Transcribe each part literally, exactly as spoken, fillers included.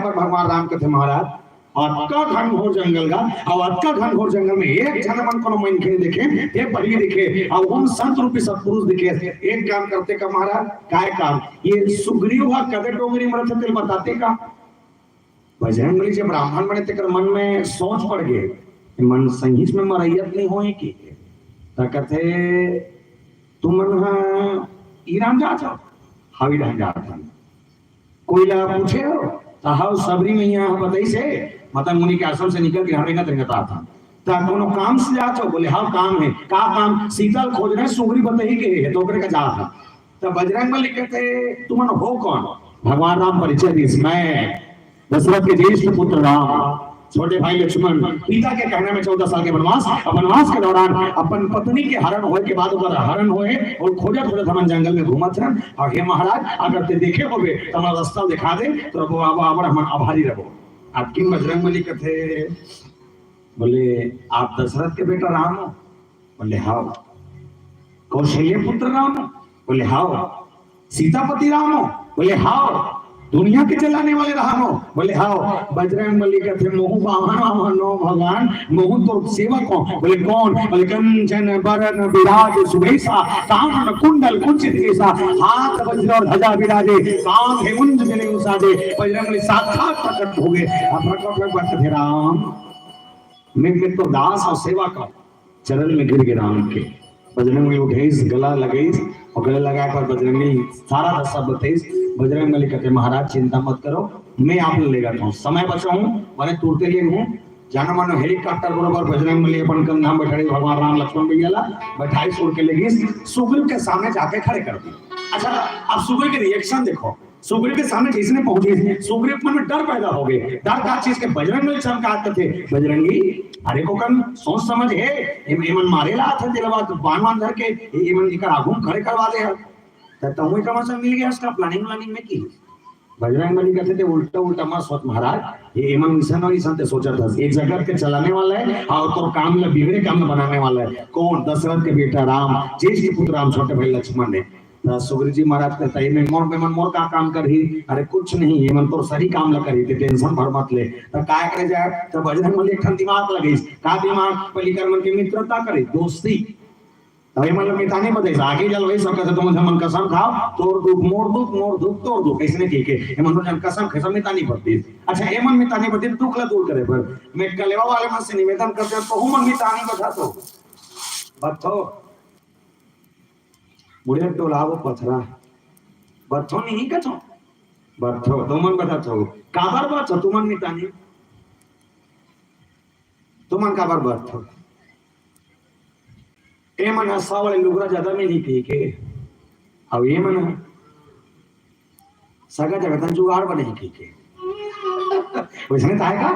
पर भगवान राम कथे महाराज, अतका घनघोर जंगल गा, अउ अतका घनघोर जंगल में एक झन मन कोनो मनखे नइ देखे, ते पहिली देखे, अउ हम संत रूपी सतपुरुष देखे। एक काम करते का महाराज, काय काम? ये सुग्रीव ह कदे डोंगरी में रथे तेला बताते का? बजरंग बली जब ब्राह्मण बने तेकर मन में सोच पड़ गे, मन सही में मरैयत नइ होए कि। त कथे, तुमन ह ई राम जात हो? हावी ढंग जात हन। कोई ला पूछे हो? त हाव, सबरी मैया ह बताइस हे, मतलब मुनि के आश्रम से निकल के हमें ना तरीका था। त कोनो काम से जात हो? बोले, हाव, काम हे। का काम? सीता ल खोज रहे, सुग्रीव बताही के हे, त ओकरे का जात ह। त बजरंग बली कथे, तुमन हो कौन? भगवान राम परिचय दिस, मैं दशरथ के ज्येष्ठ पुत्र राम, छोटे भाई लक्ष्मण, पिता के कहने में चौदह साल के वनवास, अब वनवास के दौरान अपन पत्नी के हरण होए के बाद ओकर हरण होए अउ खोजत खोजत हमन जंगल में घूमत हन। अउ हे महाराज, अगर ते देखे होबे त हमर रास्ता दिखा दे, त अब अब अब हमन आभारी रहबो। अब किम बजरंग बली कथे, बोले, आप दशरथ के बेटा राम हो? बोले, हाव। कौशल्य पुत्र राम हो? बोले, हाव। सीतापति राम हो? बोले, हाव। दुनिया के चलाने वाले राम हो? बोले, हाव। बजरंग बली कथे, मोहू बामन वामन हो भगवान, मोहू तोर सेवक हो। बोले, कौन? बोले, कंचन बरन विराज सुबेसा, कानन कुंडल कुंचित केसा, हाथ वज्र और ध्वजा विराजे, कांधे मुंज जनेऊ साजे। बजरंग बली साक्षात प्रकट हो गे। अब प्रकट होए के बाद कथे, राम, मैं, मैं तो दास अउ सेवक हूँ। चरण में गिर गे राम के। बजरंग बली उठइस, गला लगइस, अउ गला लगाए पर बजरंग बली सारा दशा बताइस। बजरंग बली कथे, महाराज, चिंता मत करो, मैं आप ला लेगत हूँ, समय बचाहूँ, माने तुरते लेगहूँ। जानो मानो हेलीकॉप्टर बरोबर बजरंग बली अपन कंधा में बैठाइस, भगवान राम लक्ष्मण भैया ला बैठाइस, उड़ के लेगिस, सुग्रीव के सामने जाके खड़े कर दिस। अच्छा, अब सुग्रीव के रिएक्शन देखो, सुग्रीव के सामने जइसने पहुंचिस, सुग्रीव के मन में डर पैदा हो गे। डर का चीज के? बजरंग बली चमकात कथे, बजरंगी, अरे कोकन, सोच समझ हे, एम-, एमन मारे ला आथे, तेला बात बान वान धर के, ए-, एमन एकर आगू में खड़े करवा दे हस। त तहूँ एकर मन से मिल गे हस का planning व्लानिंग में कि? बजरंग बली कथे, ते उल्टा उल्टा मत सोच महाराज, ये एमन अइसन अउ अइसन ते सोचत हस। ये जगत के चलाने वाला हे, अउ तोर काम ला बिगड़े काम ला बनाने वाला हे। कौन? दशरथ के बेटा राम, ज्येष्ठ पुत्र राम, छोटे भाई लक्ष्मण हे। त सुग्रीव जी महाराज कथे, एमन मोर, एमन मोर का काम करही? अरे कुछ नहीं, एमन तोर सही काम ला करही, ते tension भर मत ले। त काय करे जाए? त बजरंग बली एक ठन दिमाग लगइस। का दिमाग? पहिली कर मन के मित्रता करे, दोस्ती। त एमन ला मितानी बताइस, आगे चल वही सब कथे, तुमन मन कसम खाव, तोर दुख मोर दुख, मोर दुख तोर दुख, अइसने कहिके एमन दू झन कसम खाइस, मितानी बतिस। अच्छा, एमन मितानी बतिस दुख ला दूर करे बर। मैं कलेवा वाले मन से निवेदन करत हँव, तहूँ मन मितानी बता तो। बतथव। मुड़े टोला वो पथरा। बतथव नहीं कथव। बतथव, तुमन बतथव। काबर बतथव तुमन मितानी? तुमन काबर बतथव? एमन ह सौ वाले लुगरा जादा मिलही कहिके। अउ एमन ह सगा जगह तन जुगाड़ बनही कहिके। वइसने ताय का?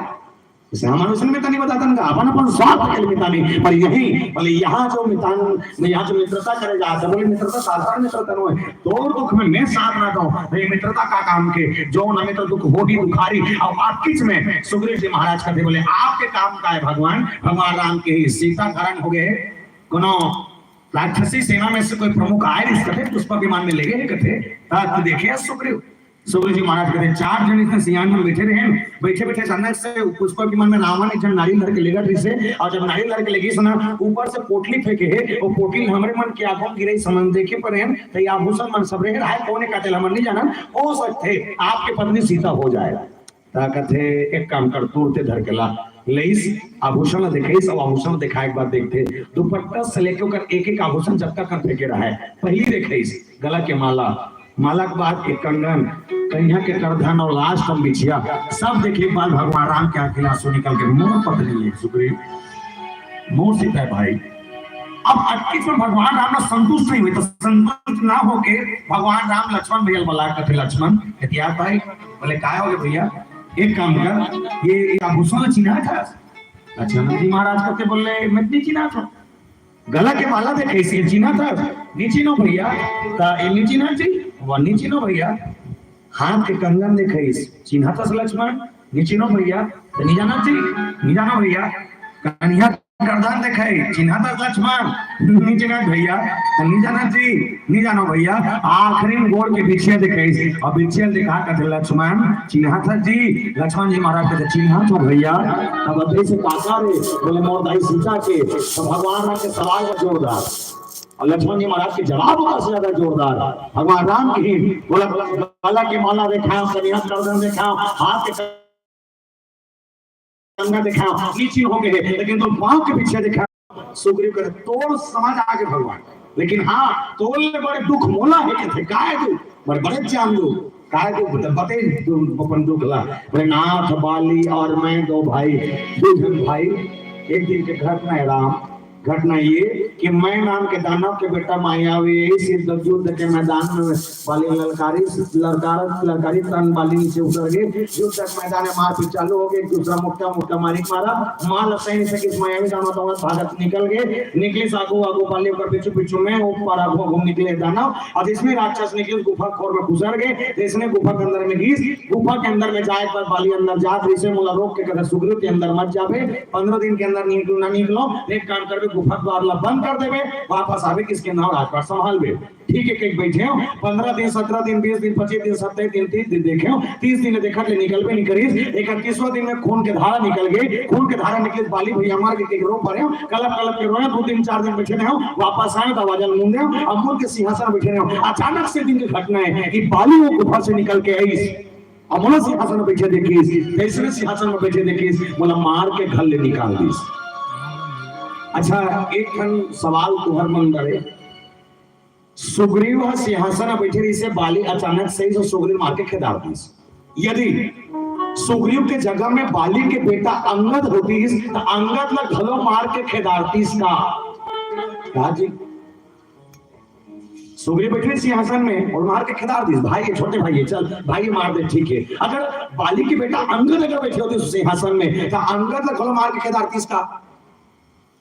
वइसने हमन वइसने मितानी बताथन का? अपन अपन स्वार्थ के लिए मितानी। पर यही, बोले, यहाँ जो मितान, यहाँ जो मित्रता करे जात हे, बोले, मित्रता साधारण मित्रता नोहे। तोर दुख में मैं साथ ना दंव, ये मित्रता का काम के? जउन अमित्र दुख होही दुखारी। अउ अतकेच में सुग्रीव जी महाराज कथे, बोले, आपके काम का हे भगवान? भगवान राम के ही सीता हरण हो गे, कोनो राक्षसी सेना में से कोई प्रमुख आय रिहिस कथे, पुष्पक विमान में लेगे हे कथे, त देखे सुग्रीव, सुग्रीव जी महाराज कथे, चार झन अइसने सियान मन बइठे रहे, बइठे बइठे अचानक से पुष्पक विमान में रावण एक झन नारियल धर के लेगत रिहिस हे, अउ जब नारियल धर के लेगिस ना, ऊपर से पोटली फेंके हे, वो पोटली हमरे मन के आगू म गिरे, हमन देखे परे हन, त ये आभूषण मन सबरे हे, राहय कोन हे का तेला हमन नइ जानन, हो सकथे आपके पत्नी सीता हो जाय। त कथे, एक काम कर, तुरते धर के ला। लइस, आभूषण ला देखाइस, अउ आभूषण देखाय के बाद देखथे, दुपट्टा से लेके ओकर एक एक आभूषण जतका कन फेंके राहय, पहिली देखाइस, गला के माला, माला के बाद एक कंगन, कनिहा के करधन अउ last म बिछिया, सब देखे के बाद भगवान राम के आँखी ले आंसू निकल के, मोर पत्नी हे सुग्रीव, मोर सीता हे भाई। अब अतकेच में भगवान राम ना संतुष्ट नइ होय, त संतुष्ट ना होके भगवान राम लक्ष्मण भैया ला बला के कथे, लक्ष्मण, एती आ भाई, बोले, काय हो गे भैया? एक काम कर, ये, ये आभूषण ला चिन्हाथस? लक्ष्मण जी महाराज कथे, बोले, मैं नइ चिन्हाथंव। गला के माला देखे, इसे चिन्हाथस? नइ चिन्हों भैया। त ये नइ चिन्हाथस जी? वो नइ चिन्हों भैया। हाथ के कंगन देखे, इसे चिन्हाथस लक्ष्मण? नइ चिन्हों भैया। त नइ जानस जी? नइ जानों भैया। कनिहा गर्दन देखे, चिन्हत हस लक्ष्मण? नहीं चिन्हत भैया। तो नहीं जानत जी, नहीं जानो भैया। आखिरी में गोड़ के बिछिया देखे, और बिछिया देखा कहते, लक्ष्मण चिन्हत हस जी? लक्ष्मण जी महाराज कहते, चिन्हत हो भैया। तब अद्वैत से काका रे, बोले मोर दाई सीता के। तो भगवान राम के सवाल का जोरदार, और लक्ष्मण जी महाराज के जवाब का ज्यादा जोरदार। भगवान राम की बोला, गला की माला देखाओ, कनिहा गर्दन देखाओ, हाथ के कंगन देखाओ, नीची हो गए, लेकिन तो पाँव के पीछे देखा। सुग्रीव करे, तोर समझ आगे भगवान, लेकिन हाँ, तोर ले बड़े दुख मोला हे कथे, काय दुख? बड़े, बड़े जान दो, काय दुख? बता, बते अपन दुख ला। बोले, नाथ, बाली और मैं दो भाई, दो जन भाई। एक दिन के घटना है राम, घटना ये कि मैं नाम के दानव के बेटा मायावी सिर युद्ध के मैदान में बाली ललकारी, ललकार, ललकारी तन बाली नीचे उतर गए। युद्ध के मैदान में मारपीट चालू हो गई, एक दूसरा मुक्का, मुक्का मारी मारा, मार लगता ही नहीं सके। मायावी दानव तो भागत निकल गए, निकली आगू आगू बाली ओकर पीछू पीछू में ऊपर आगू आगू निकले दानव। और जिसमें राक्षस निकली गुफा खोर में घुसर गए, जिसने गुफा के अंदर में घिस, गुफा के अंदर में जाए पर बाली अंदर जात रिसे मोला रोक के कथे, सुग्रीव के अंदर मत जाबे, पंद्रह दिन के अंदर निकलो ना निकलो, एक काम करबे, गुफा द्वार ला बंद कर देबे, वापस आबे किसके नाम राजपाट संभालबे। ठीक है, कहीं बैठे हो, पंद्रह दिन, सत्रह दिन, बीस दिन, पच्चीस दिन, सत्ताईस दिन, तीस दिन देखे हो, तीस दिन देखत ले निकलबे नहीं करिस। इकतीसवां दिन में खून के धारा निकल गए, खून के धारा निकले, बाली भैया मर के रो पड़े हो, कलप कलप के रोए, दो दिन चार दिन बैठे रहे हो, वापस आए तो आवाज मुंह दे, अब मुंह के सिंहासन बैठे रहे हो। अचानक से दिन की घटना है कि बाली वो गुफा से निकल के आई, अमोला सिंहासन में बैठे देखिस, तीसरे सिंहासन में बैठे देखिस, बोला मार के घर ले निकाल दिस। अच्छा, एक ठन सवाल तुहर मन करे, सुग्रीव ह सिंहासन में बैठे रहिसे, बाली अचानक से ही सुग्रीव मार के खेदार दिस। यदि सुग्रीव के जगह में बाली के बेटा अंगद होतिस, तो अंगद ला घलो मार के खेदारतिस का? का जी? सुग्रीव बैठे सिंहासन में और मार के खेदार दिस, भाई ये छोटे भाई ये, चल भाई ये मार दे, ठीक है। अगर बाली के बेटा अंगद अगर बैठे होते सिंहासन में, तो अंगद ला घलो मार के खेदारतिस का?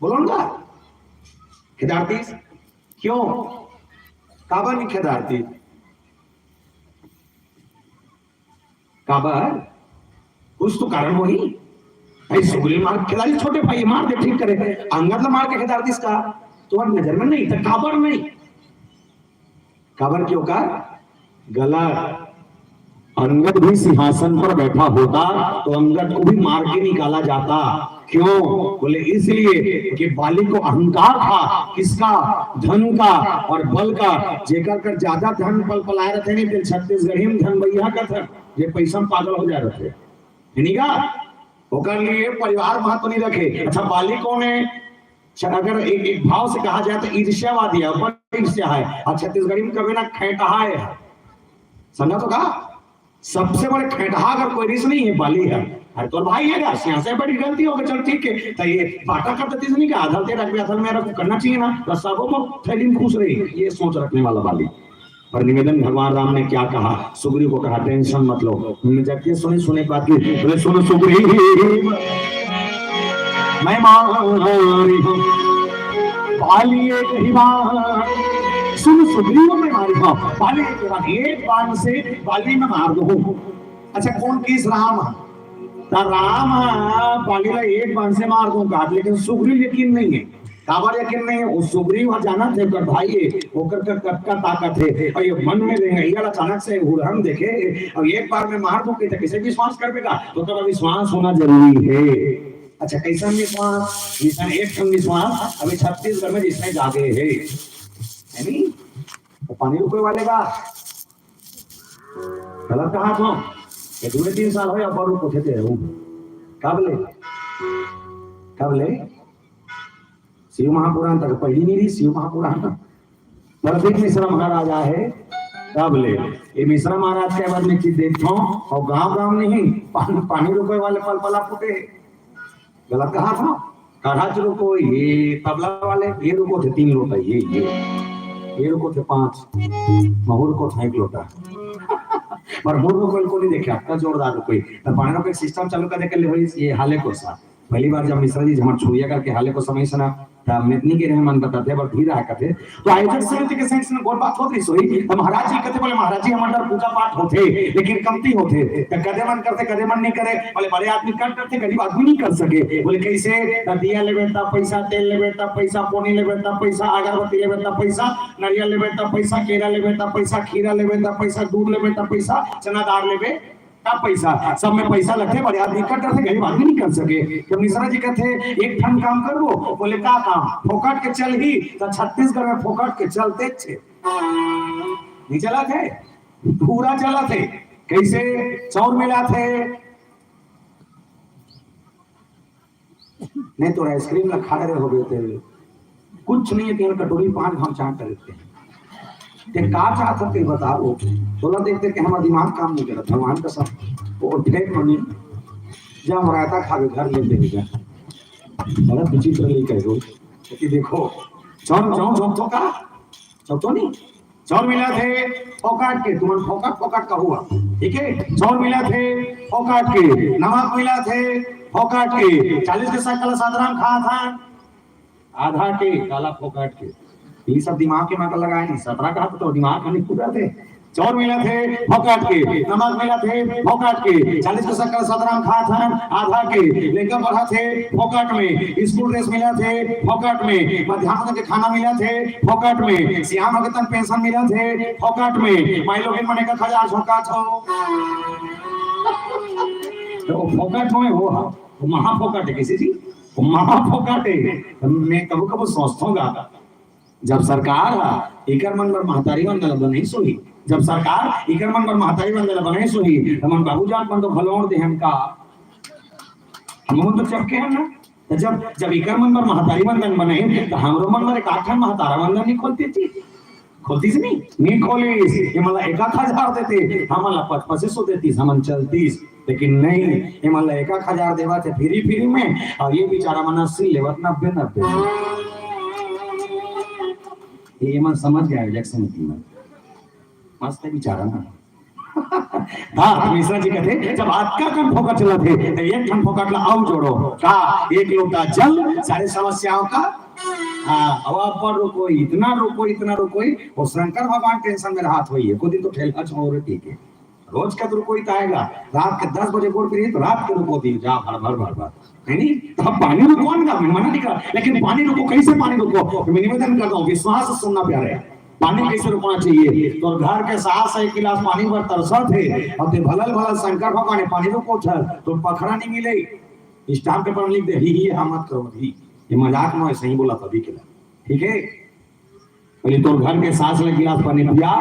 बोलो ना, खेदारतिस। क्यों? काबर नहीं खेदारतिस? काबर? कुछ तो कारण होही। भाई सुग्रीव मार खेदारिस, छोटे भाई मार दे, ठीक करे, अंगद ला मार के खेदारतिस का? तो नजर में नहीं था, काबर नहीं? काबर क्यों का? गलत। अंगद भी सिंहासन पर बैठा होता तो अंगद को भी मार के निकाला जाता। क्यों? बोले इसलिए कि बाली को अहंकार था, किसका? धन का और बल का। जेकर कर ज्यादा धन पल पलाए रहते नहीं, फिर छत्तीसगढ़ी में धन भैया का था, ये पैसा में पागल हो जा रहे थे, है नी का? ओकर लिए परिवार महत्व नहीं रखे। अच्छा, बाली कौन है? अच्छा, अगर एक, एक भाव से कहा जाए तो ईर्ष्यावादी है, बड़ ईर्ष्या है। और छत्तीसगढ़ी में कभी ना खेटहा है, समझा तो का? सबसे बड़े खेटहा अगर कोई रिस नहीं है, बाली है। अरे तोर भाई है यार, यहाँ से बड़ी गलती हो गई, चल ठीक है, तो ये बाटा कर देती नहीं क्या? आधा तेरा रख, आधा मेरा को करना चाहिए ना, बस सबों को थैली में खुश रही, ये सोच रखने वाला बाली। पर निवेदन भगवान राम ने क्या कहा, सुग्रीव को कहा, टेंशन मत लो। उन्होंने जब ये सुनी, सुने के बाद की, बोले, सुन सुग्रीव, मैं मारी हूँ बाली एक ही बाण, सुन सुग्रीव मैं मारी हूँ बाली एक बाण, एक बाण से बाली मैं मार दूँ। अच्छा, कौन किस राम है? तो राम है, बाली ला एक बाण से मार दूँ कहा, लेकिन सुग्रीव यकीन नहीं है। काबर यकीन नहीं है? वो सुग्रीव ह जानत हे, ओकर भाई हे, ओकर का कतका ताकत हे। और ये मन में रेंगइया ला अचानक से हुरहन देखे, अब एक बार में मार दूं, कइसे विश्वास करबे का? तो तब विश्वास होना जरूरी है। अच्छा, कैसन विश्वास? जइसन एक ठन विश्वास अभी छत्तीसगढ़ में जइसन जागे हे, है नी? तो पानी रुके वाले का गलत कहा तो ये दो तीन साल हो या बड़ू पूछे थे हूँ। कब ले? कब ले? शिव महापुराण तक पहली नहीं रही, शिव महापुराण। प्रदीप मिश्रा महाराज आए, तब ले। ये मिश्रा महाराज के बाद में चीज देखता हूँ, और गांव गांव नहीं, पानी, पानी रुके वाले पल पला फूटे। गलत कहा था। कढ़ा च रुको, ये तबला वाले, ये रुको थे तीन लोटा, ये, ये, ये रुको थे पांच, महू रुको था एक लोटा। पर मुर रुको इनको नहीं देखे, आपका जोरदार रुको। तो पानी रुको एक सिस्टम चालू कर दे के ले भाई, ये हाले को सा। पहली बार जब मिश्रा जी हमर छुरिया करके हाले को समय सुना, त मेतनी के रहे मन बताथे, बर धीर रहा कथे। तो आयोजक समिति के संग से गोठ बात होत रहिस होही, त महाराज जी कथे, बोले, "महाराज जी, हमर डहर पूजा पाठ होथे, लेकिन कमती होथे।" त कथे मन करथे, कथे मन नइ करे, बोले, "बड़े आदमी कर डरथे, गरीब आदमी नइ कर सके।" बोले, "कइसे?" त दिया लेबे त पइसा, तेल लेबे त पइसा, पोनी लेबे त पइसा, अगरबत्ती लेबे त पइसा, नरियल लेबे त पइसा, केरा लेबे त पइसा, खीरा लेबे त पइसा, दूध लेबे त पइसा, चना दार लेबे त पइसा, सब में पइसा लगथे, बड़े आदमी कर डरथे, गरीब आदमी नइ कर सके। जब मिश्रा जी कथे, "एक ठन काम करबो," बोले, "का काम?" "फोकट के चलही, त छत्तीसगढ़ में फोकट के चलते छे।" नइ चलत हे, पूरा चलत हे। कइसे? चाउर मिलात हे, नहीं तो आइसक्रीम ला खा रहे होबे ते, कुछ नहीं है, तेल कटोरी पान घाम चाट रहे थे। ते का चाहत हस, ते बता। वो तोला देख देख के हमार दिमाग काम नहीं करत, भगवान कसम। वो फेंक मनी, जा हम रायता खावे घर ले दे जा। बड़ा विचित्र नहीं कहो कि देखो, चौन चौन चौक तो का चौथो नहीं, चाउर मिलाथे फोकट के, तुमन फोकट फोकट कहू, ठीक है? चाउर मिलाथे फोकट के, नमक मिलाथे फोकट के, चालीस के सक्कल सतरा म खात हन आधा के, काला फोकट के। ये सब दिमाग के मत लगाए नहीं, सतरा कहा तो दिमाग नहीं पूरा थे। चाउर मिलाथे फोकट के, नमक मिलाथे फोकट के, चालीस के सक्कल सतरा म खात हन आधा के, लेकर बढ़ाथे फोकट में, स्कूल ड्रेस मिलाथे फोकट में, मध्यान्ह के खाना मिलाथे फोकट में, सियान हो के तन पेंशन मिलाथे फोकट में, माई लोगिन मन एक एक हजार झोंका छो। तो वो फोकट में वो हा, वो महा फोकट है किसी जी, वो महा फोकट है। मैं कबो कबो सोचता हूँ गा, जब सरकार हा एकर मन बर महतारी वंदन ला बनाइस होही, जब सरकार एकर मन बर महतारी वंदन ला बनाइस होही, त मन बाबू जात मन तो घलोड़ दे हन का? हम तो चपके हन ना। त जब, जब एकर मन बर महतारी वंदन बनाइस, त हमरो मन बर एक आध ठन महतारा वंदन नहीं खोलती थी? खोलतीस नहीं? नहीं खोलिस। ये मन ला एक आध हजार देते, हमन ला पच पच्चीस सौ देतीस, हमन चलतीस। लेकिन नहीं, ये मन ला एक आध हजार देवत हे फ्री फ्री में, और ये बेचारा मन अस्सी लेवत, नब्बे नब्बे। ये मन समझ गया इलेक्शन की मन। मस्त है बेचारा ना। हाँ, मिश्रा जी कहते, जब अतका कन फोकट चलत हे, तो एक ठन फोकट ला अउ जोड़ो। का? एक लोटा जल, सारे समस्याओं का। हाँ, अब आप पर रुको, इतना रुको, इतना रुको, वो शंकर भगवान टेंशन में रहत होही, एको दिन तो ठेला छोड़, ठीक है। रोज का तो रुको ही आएगा, रात के दस बजे गोड़ पिरी तो रात के रुको दी, जा भर भर भर भर, है नहीं? तो अब पानी रुको ना, मैं मना नहीं कर, लेकिन पानी रुको, कैसे पानी रुको? मैं निवेदन करता हूँ, विश्वास से सुनना प्यारे, पानी कैसे रुकना चाहिए? तो घर के सास एक गिलास पानी बर तरसत हे, और ते भलल भलल शंकर भगवान ने पानी रुको छल, तो पखरा नहीं मिले, स्टाम्प पेपर में लिख दे, ही ही, हाँ मत करो, ही, ये मजाक में सही बोला तभी के लिए, ठीक है? पहले तोर घर के सास ल गिलास पानी पिया,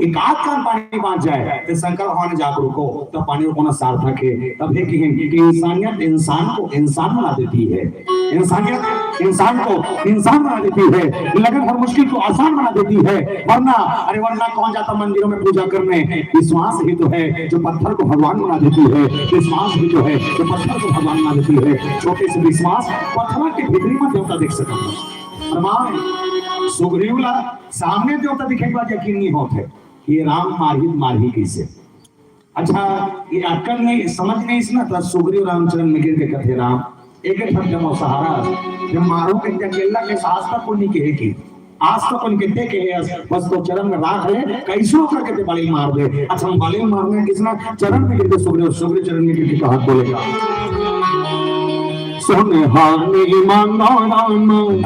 एक आध कन पानी बाँच जाए, तो शंकर भगवान जागरूक हो, तब पानी को ना सार्थक है। तब हे कि, कि इंसानियत इंसान को इंसान बना देती है, इंसानियत इंसान को इंसान बना देती है, लगन हर मुश्किल को आसान बना देती है। वरना, अरे वरना कौन जाता मंदिरों में पूजा करने? विश्वास ही तो है जो पत्थर को भगवान बना देती है, विश्वास ही तो है जो पत्थर को भगवान बना देती है। छोटे से विश्वास पत्थर के भीतरी में देवता देख सकता है। अरे माँ, सुग्रीव ला सामने देवता दिखे के बाद यकीन नहीं होत हे कि ये राम मारही, मारही कैसे। अच्छा, ये अक्कल नहीं, समझ नहीं इसना, तो सुग्रीव रामचरण में गिर के कथे, "राम, एक एक ठन जमो सहारा, जब मारो के अकेला के सास तक को नहीं कहे कि, आज तक उनके ते कहे, बस तो चरण में राख ले, कैसो करके ते बाली मार दे।" अच्छा, हम बाली मारने किसना चरण में गिर के सुग्रीव, सुग्रीव चरण में गिर के कहा बोलेगा। सोने हार नहीं मांगा राम,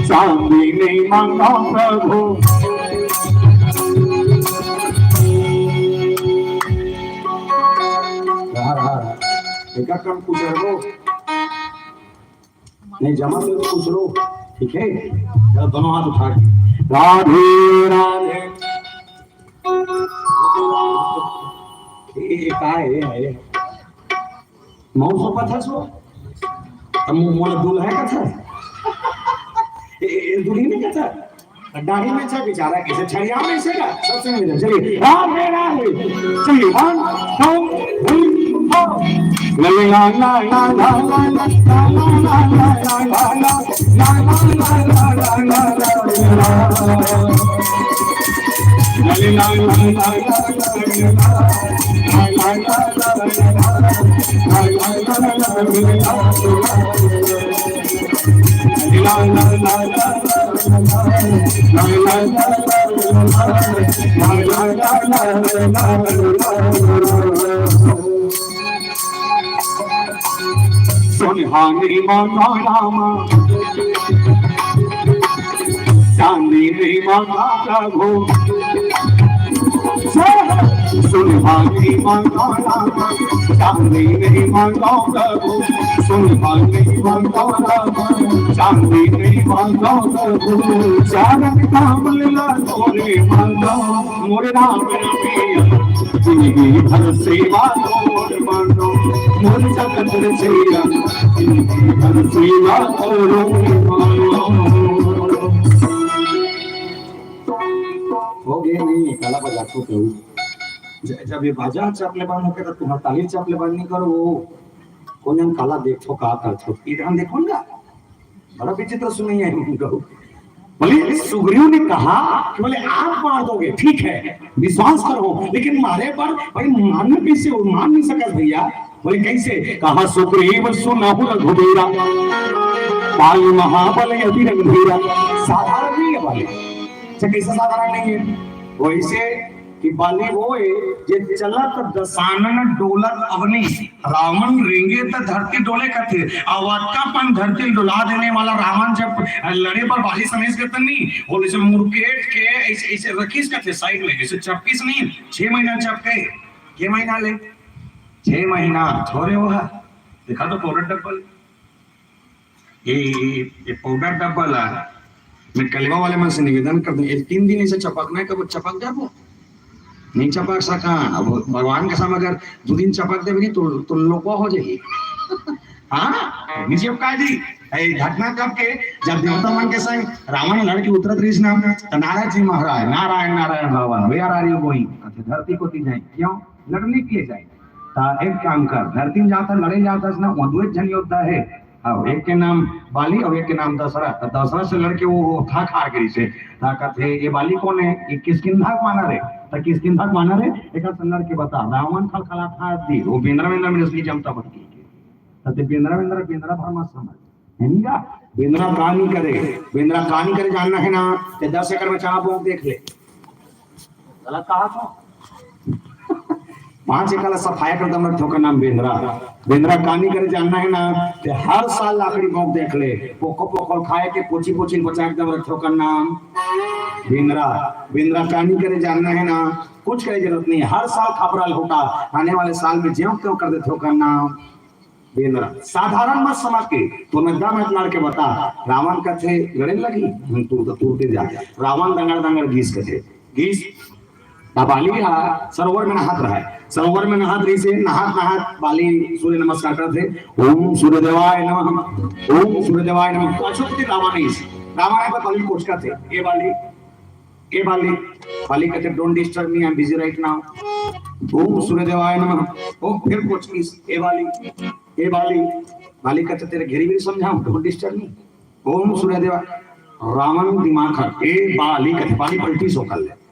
चांदी नहीं मांगा प्रभु। रहा, रहा, रहा। एका काम कुछ है वो। नहीं, जमा तो कुछ रो, ठीक है? चलो, दोनों हाथ उठा के। राधे, राधे। ए, ए, का है, ए? मौसो पथस हो? त मो-, मोला दुल्हा कथा? ए, ए, ए, दुल्ही नहीं कथा? त दाढ़ी में छे बेचारा, कैसे छरिया में से का? सबसे मिले, चलिए, राधे, राधे। चलिए, one, two, three, four। सोनहानी मांगा रामा, चांदी नहीं मांगा प्रभु। सोनहानी मांगा रामा, चांदी नहीं मांगा प्रभु। सोनहानी मांगा रामा, चांदी नहीं मांगा प्रभु। चारण कमल ला तोरे मांगा, मोरे राम रमैया, जिंदगी भर सेवा तोर मांगो, मोर जगत रचैया, जिंदगी भर सेवा तोर मांगो। हो गए नहीं, काला बजा तो कहूँ। ज-, जब ये बाजा चपले बंद होके तो तुम्हारा ताली चपले बंद नहीं करो, वो कौन जन काला देखो का करथो, इधर देखो ना। बड़ा विचित्र सुनैया है उनका। बोले, सुग्रीव ने कहा कि बोले, आप मार दोगे, ठीक है, विश्वास करो, लेकिन मारे पर भाई मारना कैसे हो, मार नहीं सकत भैया। बोले, कैसे? कहा, सुग्रीव सुनहु रघुबीरा, बाली महाबल अति रणधीरा। साधारण नहीं है बाली। अच्छा, कैसे साधारण नहीं है? वैसे कि बाली वो है जे चलत दसानन डोलत अवनी। रावण रेंगे त धरती डोले कथे, अउ अतका पन धरती डोला देने वाला रावण जब लड़े बर बाली सनेस के तनी, बोले से मुरकेट के ऐसे, ऐसे रखिस कथे साइड में, ऐसे चपकिस नहीं, छह महीना चपके, के महीना ले, छह महीना थोरे हुआ, देखा तो पाउडर डब्बल, ये, ये पाउडर डब्बल है। मैं कलेवा वाले मन से निवेदन कर दूं, ये तीन दिन ऐसे चपकना है, कब चपक जाबो? नहीं चपक सका। अब भगवान के सामने अगर दो दिन चपक देबे नहीं तो, तो लोपा हो जाएगी। हाँ, विजय का जी, ये घटना कब के, जब देवता मन के संग रावण लड़ के उतरत रहिस ना, तो नारद जी महाराज, "नारायण, नारायण भगवान, where are you going?" कहते, "धरती कोती जाए।" क्यों? लड़ने के लिए जाए। तो एक काम कर, धरती में जाता, लड़े जाता ना, वो दो एक जन योद्धा है, हाँ, एक के नाम बाली और एक के नाम दशरथ। तो दशरथ से लड़के वो, वो था खार के से, था कहते, "ये बाली कौन है? ये किसकिंधा के वानर है।" तो किसकिंधा के वानर है, एक से लड़के बता, रावण खल खला था दी, वो बेंद्रा बेंद्रा में असली जमता बन गई। तो ते बेंद्रा बेंद्रा, बेंद्रा भर मत समझ, है नहीं का? बेंद्रा का नहीं करे, बेंद्रा का नहीं करे जानना है ना, तो दस एकड़ में चना बोक देख ले। गलत कहा तो। पांच एकड़ ला सफाया कर दम रथे ओकर नाम बेंद्रा। बेंद्रा कानी करे जानना है ना, ते हर साल लाकड़ी भोंक देख ले, पोको पोको खाए के पोची पोची बचा के दम रथे ओकर नाम बेंद्रा। बेंद्रा कानी करे जानना है ना, कुछ करे जरूरत नहीं, हर साल खपरा लोटा, आने वाले साल में ज्यों क्यों कर देथे ओकर नाम बेंद्रा। साधारण मत समझ के, तो मैं दम है लड़ के बता, रावण कथे लड़े लगी, हम तू तो तू के जा, रावण दंगड़ दंगड़ गीस कथे, गीस। अब बाली हा सरोवर में नहात रहा है, सरोवर में नहात रही से, नहात नहात बाली सूर्य नमस्कार करते, "ओम सूर्य देवाय नमः, ओम सूर्य देवाय नमः।" तो अशोक के रावण नहीं से, रावण है पर बाली कोचका थे, "ए बाली, ए बाली।" बाली कहते, "Don't disturb me, I am busy right now." "ओम सूर्य देवाय नमः।" ओ फिर कोचकी, "ए बाली, ए बाली।" बाली कहते, "तेरे घेरी भी समझाऊं, don't disturb me।" "ओम सूर्य देवा।" रावण दिमाग खा, "ए बाली," कहते, बाली पलटी सो कर ले।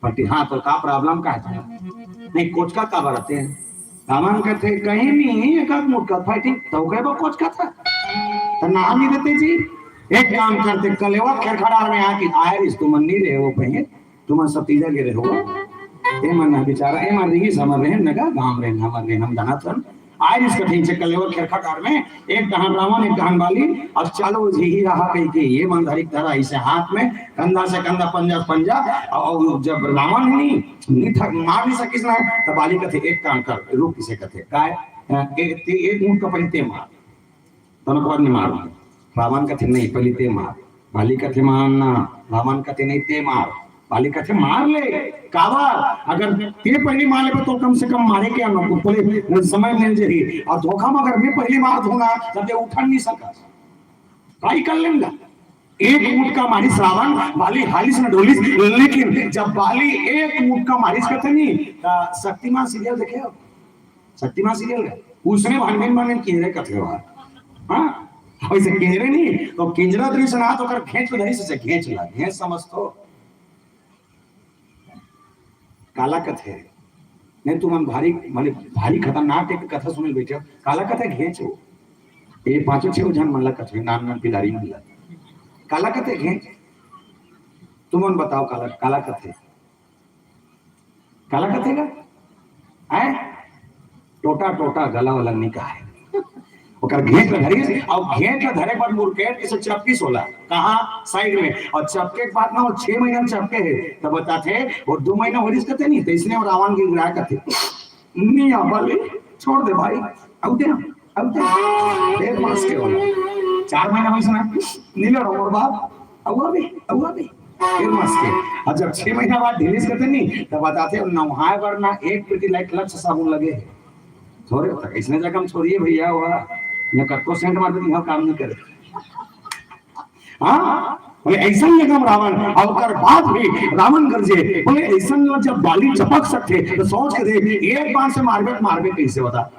पति, "हाँ, तो का problem का है तुम्हारा? नहीं, कोचका का बरते हैं?" रावण कहते, "कहीं नहीं, एक आध मुटका fighting, तो कहे वो कोचका था। तो नाम नहीं देते जी। एक काम करते, कलेवा खेरखा डार में आके आए रिस तुम नहीं रहे हो पहले, तुम सब तीजा गिरे हो।" ए मन ना बेचारा, ए मन रही समझ रहे, नगा गांव रहे, हमर रहे, हम जाना था। आए रिस कठिन से कलेवा खेरखा डार में, एक डहान रावण, एक डहान बाली, अउ चालो झिही रहा कहिके, ये मन धरिक धरा इसे हाथ में, कंधा से कंधा, पंजा से पंजा, अउ जब रावण ही नहीं, नहीं थक, मार नहीं सकिस ना, तब बाली कथे, "एक काम कर, रुक," किसे कथे, "काय? अ, ए-, ते एक ऊंट का पहले ते मार, दोनों के बाद में मार।" रावण कथे, "नहीं, पहले ते मार।" बाली कथे, "मार ना।" रावण कथे, "नहीं, ते मार।" बाली कथे, "मार ले, काबर? अगर ते पहली मार लेबे तो कम से कम मारे के अनु-, बोले, समय मिल जाही। अउ धोखा में अगर मैं पहली मार दूं ना, तब ये उठा नहीं सकस। ट्राई कर लेंगा।" एक ऊंट का मारिस रावण, बाली हालिस न डोलिस, लेकिन जब बाली एक ऊंट का मारिस कथे नहीं, त शक्तिमान सीरियल देखे हो? शक्तिमान सीरियल है, उसमें भांडे भांडे किंजरे कथे हो। हाँ, वैसे किंजरे नहीं, तो किंजरा तो नहीं सुना, तो कर घेंच ला, इसे घेंच ला, घेंच समझ तो। काला कथे? नहीं, तुमन भारी, माने भारी खतरनाक एक कथा सुने बैठे हो। काला कथे घेंच हो? ये पांचों छह झन मन ला कथे, नान नान पिलारी मन ला। काला कथे घेंच? तुमन बताओ, काला, काला कथे? काला कथे गा? हैं? टोटा, टोटा, गला वाला निकाहे। ओकर घेंच ल धरिस, अउ घेंच ल धरे बर मुरकेट के से चपकिस ओला। कहाँ? साइड में। अउ चपके के बाद ना, वो छह महीना चपके हे, तब बताथे, वो दो महीना होलिस कथे नहीं, तो इसने वो रावण गिड़गिड़ाय कथे, "नहीं आ बाली, छोड़ दे भाई, आऊ दे, आऊ दे।" डेढ़ मास के होला, चार महीना होइस ना, "नहीं ले रहा मोर बाप, आऊ अभी, आऊ अभी।" डेढ़ मास के। अब जब छह महीना बाद ढीलिस कथे नहीं, तब बताथे, "नहाय बर ना एक पेटी लाइट लक्स साबुन लगे हे।" थोरे होता, इसने जगह हम छोड़िए भैया, हुआ, न कतको सेंट मार दे, यहाँ काम नहीं करे। हाँ, बोले, "ऐसन निकम रावण।" अउ ओकर बाद भी रावण गरजे, बोले, "ऐसन ला जब बाली चपक सकथे, तो सोच के देख, एक बाण से मारबे, तो मारबे कैसे होता?"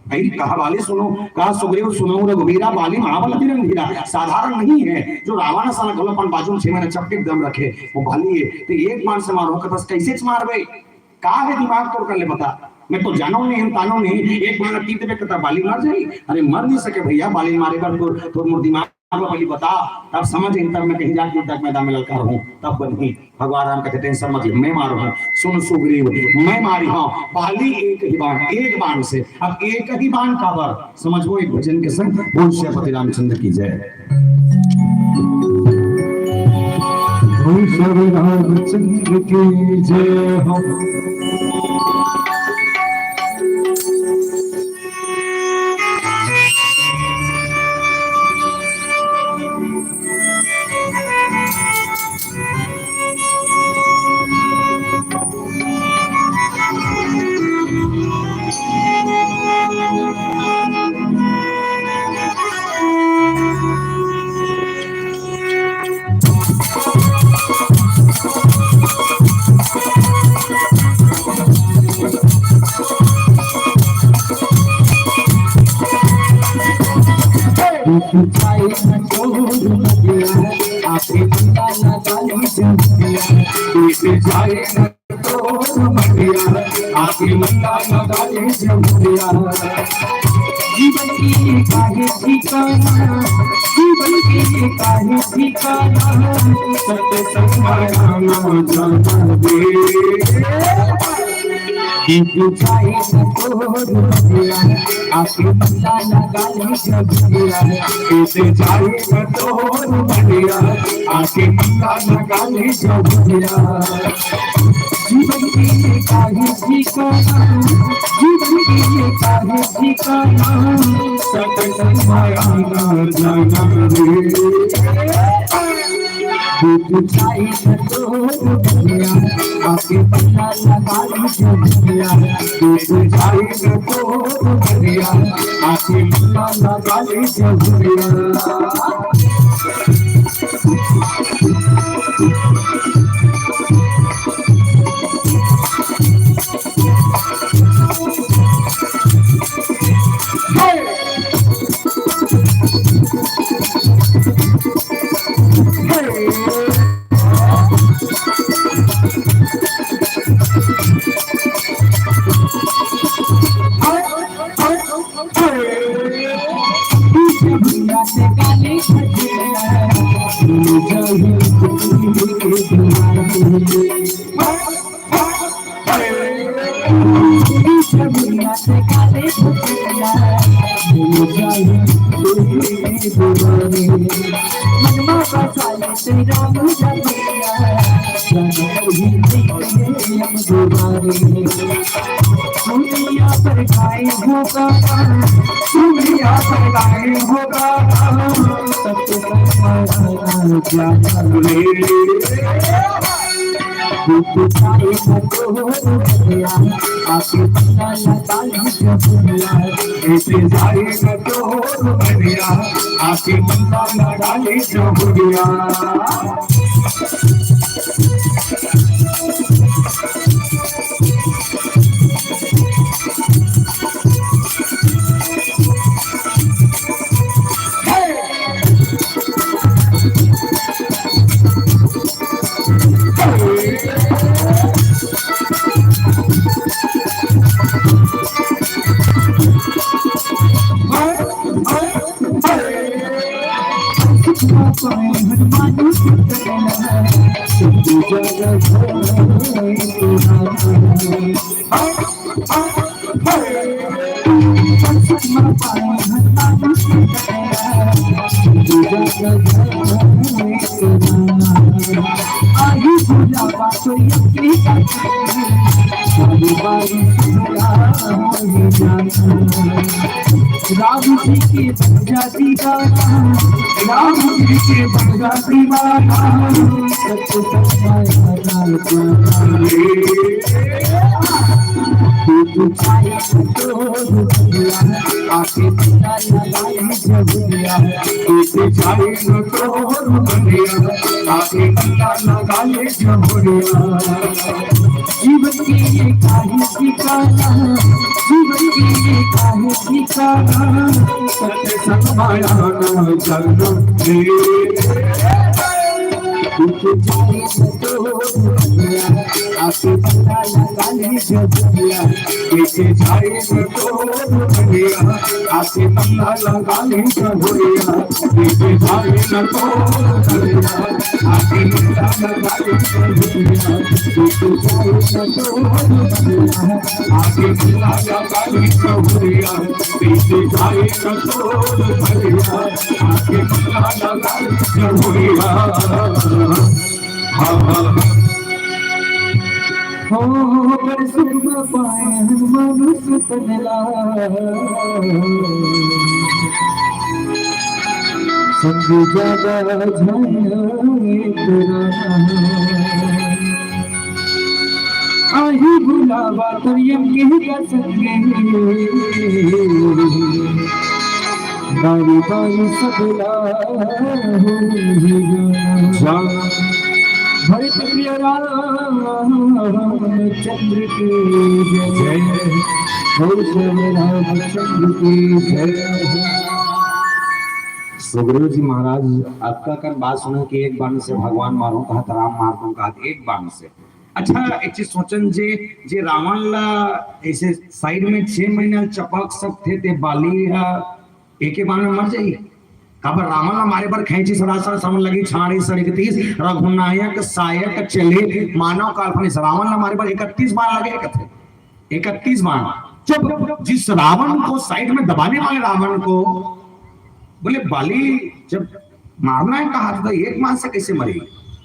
भाई, कहा बाली सुनो, कहा सुग्रीव सुनो रघुबीरा, बाली महाबल अति रणधीरा, साधारण नहीं है। जो रावण सन घलो अपन बाजू में छह महीना चपके दम रखे, वो बाली है, तो एक बाण से मारो, के बस कैसे मारबे? का हे दिमाग तोर कर ले बता? मैं तो जानो नहीं, हम तानो नहीं, एक बाण तीर देबे, कता बाली मर जाई? अरे मर नहीं सके भैया, बाली मारे बर तोर, तोर मोर दिमाग ला पहली बता, तब समझ ही, तब मैं कहीं जाके युद्ध के मैदान में ललकार हूँ, तब बनही। भगवान राम कथे, "टेंशन मत ले, मैं मारो हूँ।" सुन सुग्रीव, मैं मारी हूँ बाली एक ही बाण, एक बाण से। अब एक ही बाण काबर? समझबो एक भजन के संग। बोल सियापति रामचंद्र की जय। बोल सियापति रामचंद्र की जय हो। जीवन के काहे ठिकाना, जीवन के काहे ठिकाना, सत्संग माया ना जाना दे। कि तू जाए न तोर बगिया, आके पता लगा ले जब गया। कि तू जाए न तोर बगिया, आके पता लगा ले जब गया। जीवन के काहे ठिकाना, जीवन के काहे ठिकाना, सत्संग माया ना जाना रे। तू जाए न तोर बगिया, आके पता लगा ले जब गया। तू जाए न तोर बगिया, आके पता लगा ले जब गया। दुनिया पर गाए होगा, दुनिया पर गाए होगा, सबके साथ जाना रे। आके पता लगा ले जब गया, ऐसे जाए न तोर बगिया, आके पता लगा ले जब गया। राम जी के बन जा दीवाना, राम जी के बन जा दीवाना, सच सच माया ना जाना। तू तो छाया तो दुनिया, आके बंदा लगाई जब दुनिया। तू तो छाया तो दुनिया, आके बंदा लगाई जब दुनिया। जीवन के ये काहे ठिकाना, जीवन के ये काहे ठिकाना, सत्संग माया ना जाना रे। कुछ जाने तो आके पता लगा ले जबरिया, कुछ जाने तो आके पता लगा ले जबरिया। हो, हो, कर सुरमा पाए हनुमान सुतन लाल। संग जागा झाया तेरा। आही बुलावा तरियम के का संगे। बारी बारी सबला होगा। भरत प्रिय रामचंद्र की जय। जय। गौतम रामचंद्र की जय। सुखदेव जी महाराज, अतका कन बात सुने कि एक बाण से भगवान मारो कहत, राम मार दो कहत, एक बाण से। अच्छा, एक चीज सोचन, जे, जे रावण ला ऐसे साइड में छह महीना चपक सकथे, ते बाली हा एके बाण में मर जाई। काबर रावण ला मारे बर खैंची सरासर समन लगी, छाड़ी सड़िकतीस, रघुनायक सायक चले, मानव काल्पनिक। रावण ला मारे बर इकतीस बाण लगे कथे, इकतीस बाण। जब जिस रावण को साइड में दबाने वाले रावण को बोले, बाली जब मारना है कहा था, एक बाण से कैसे मरेगी?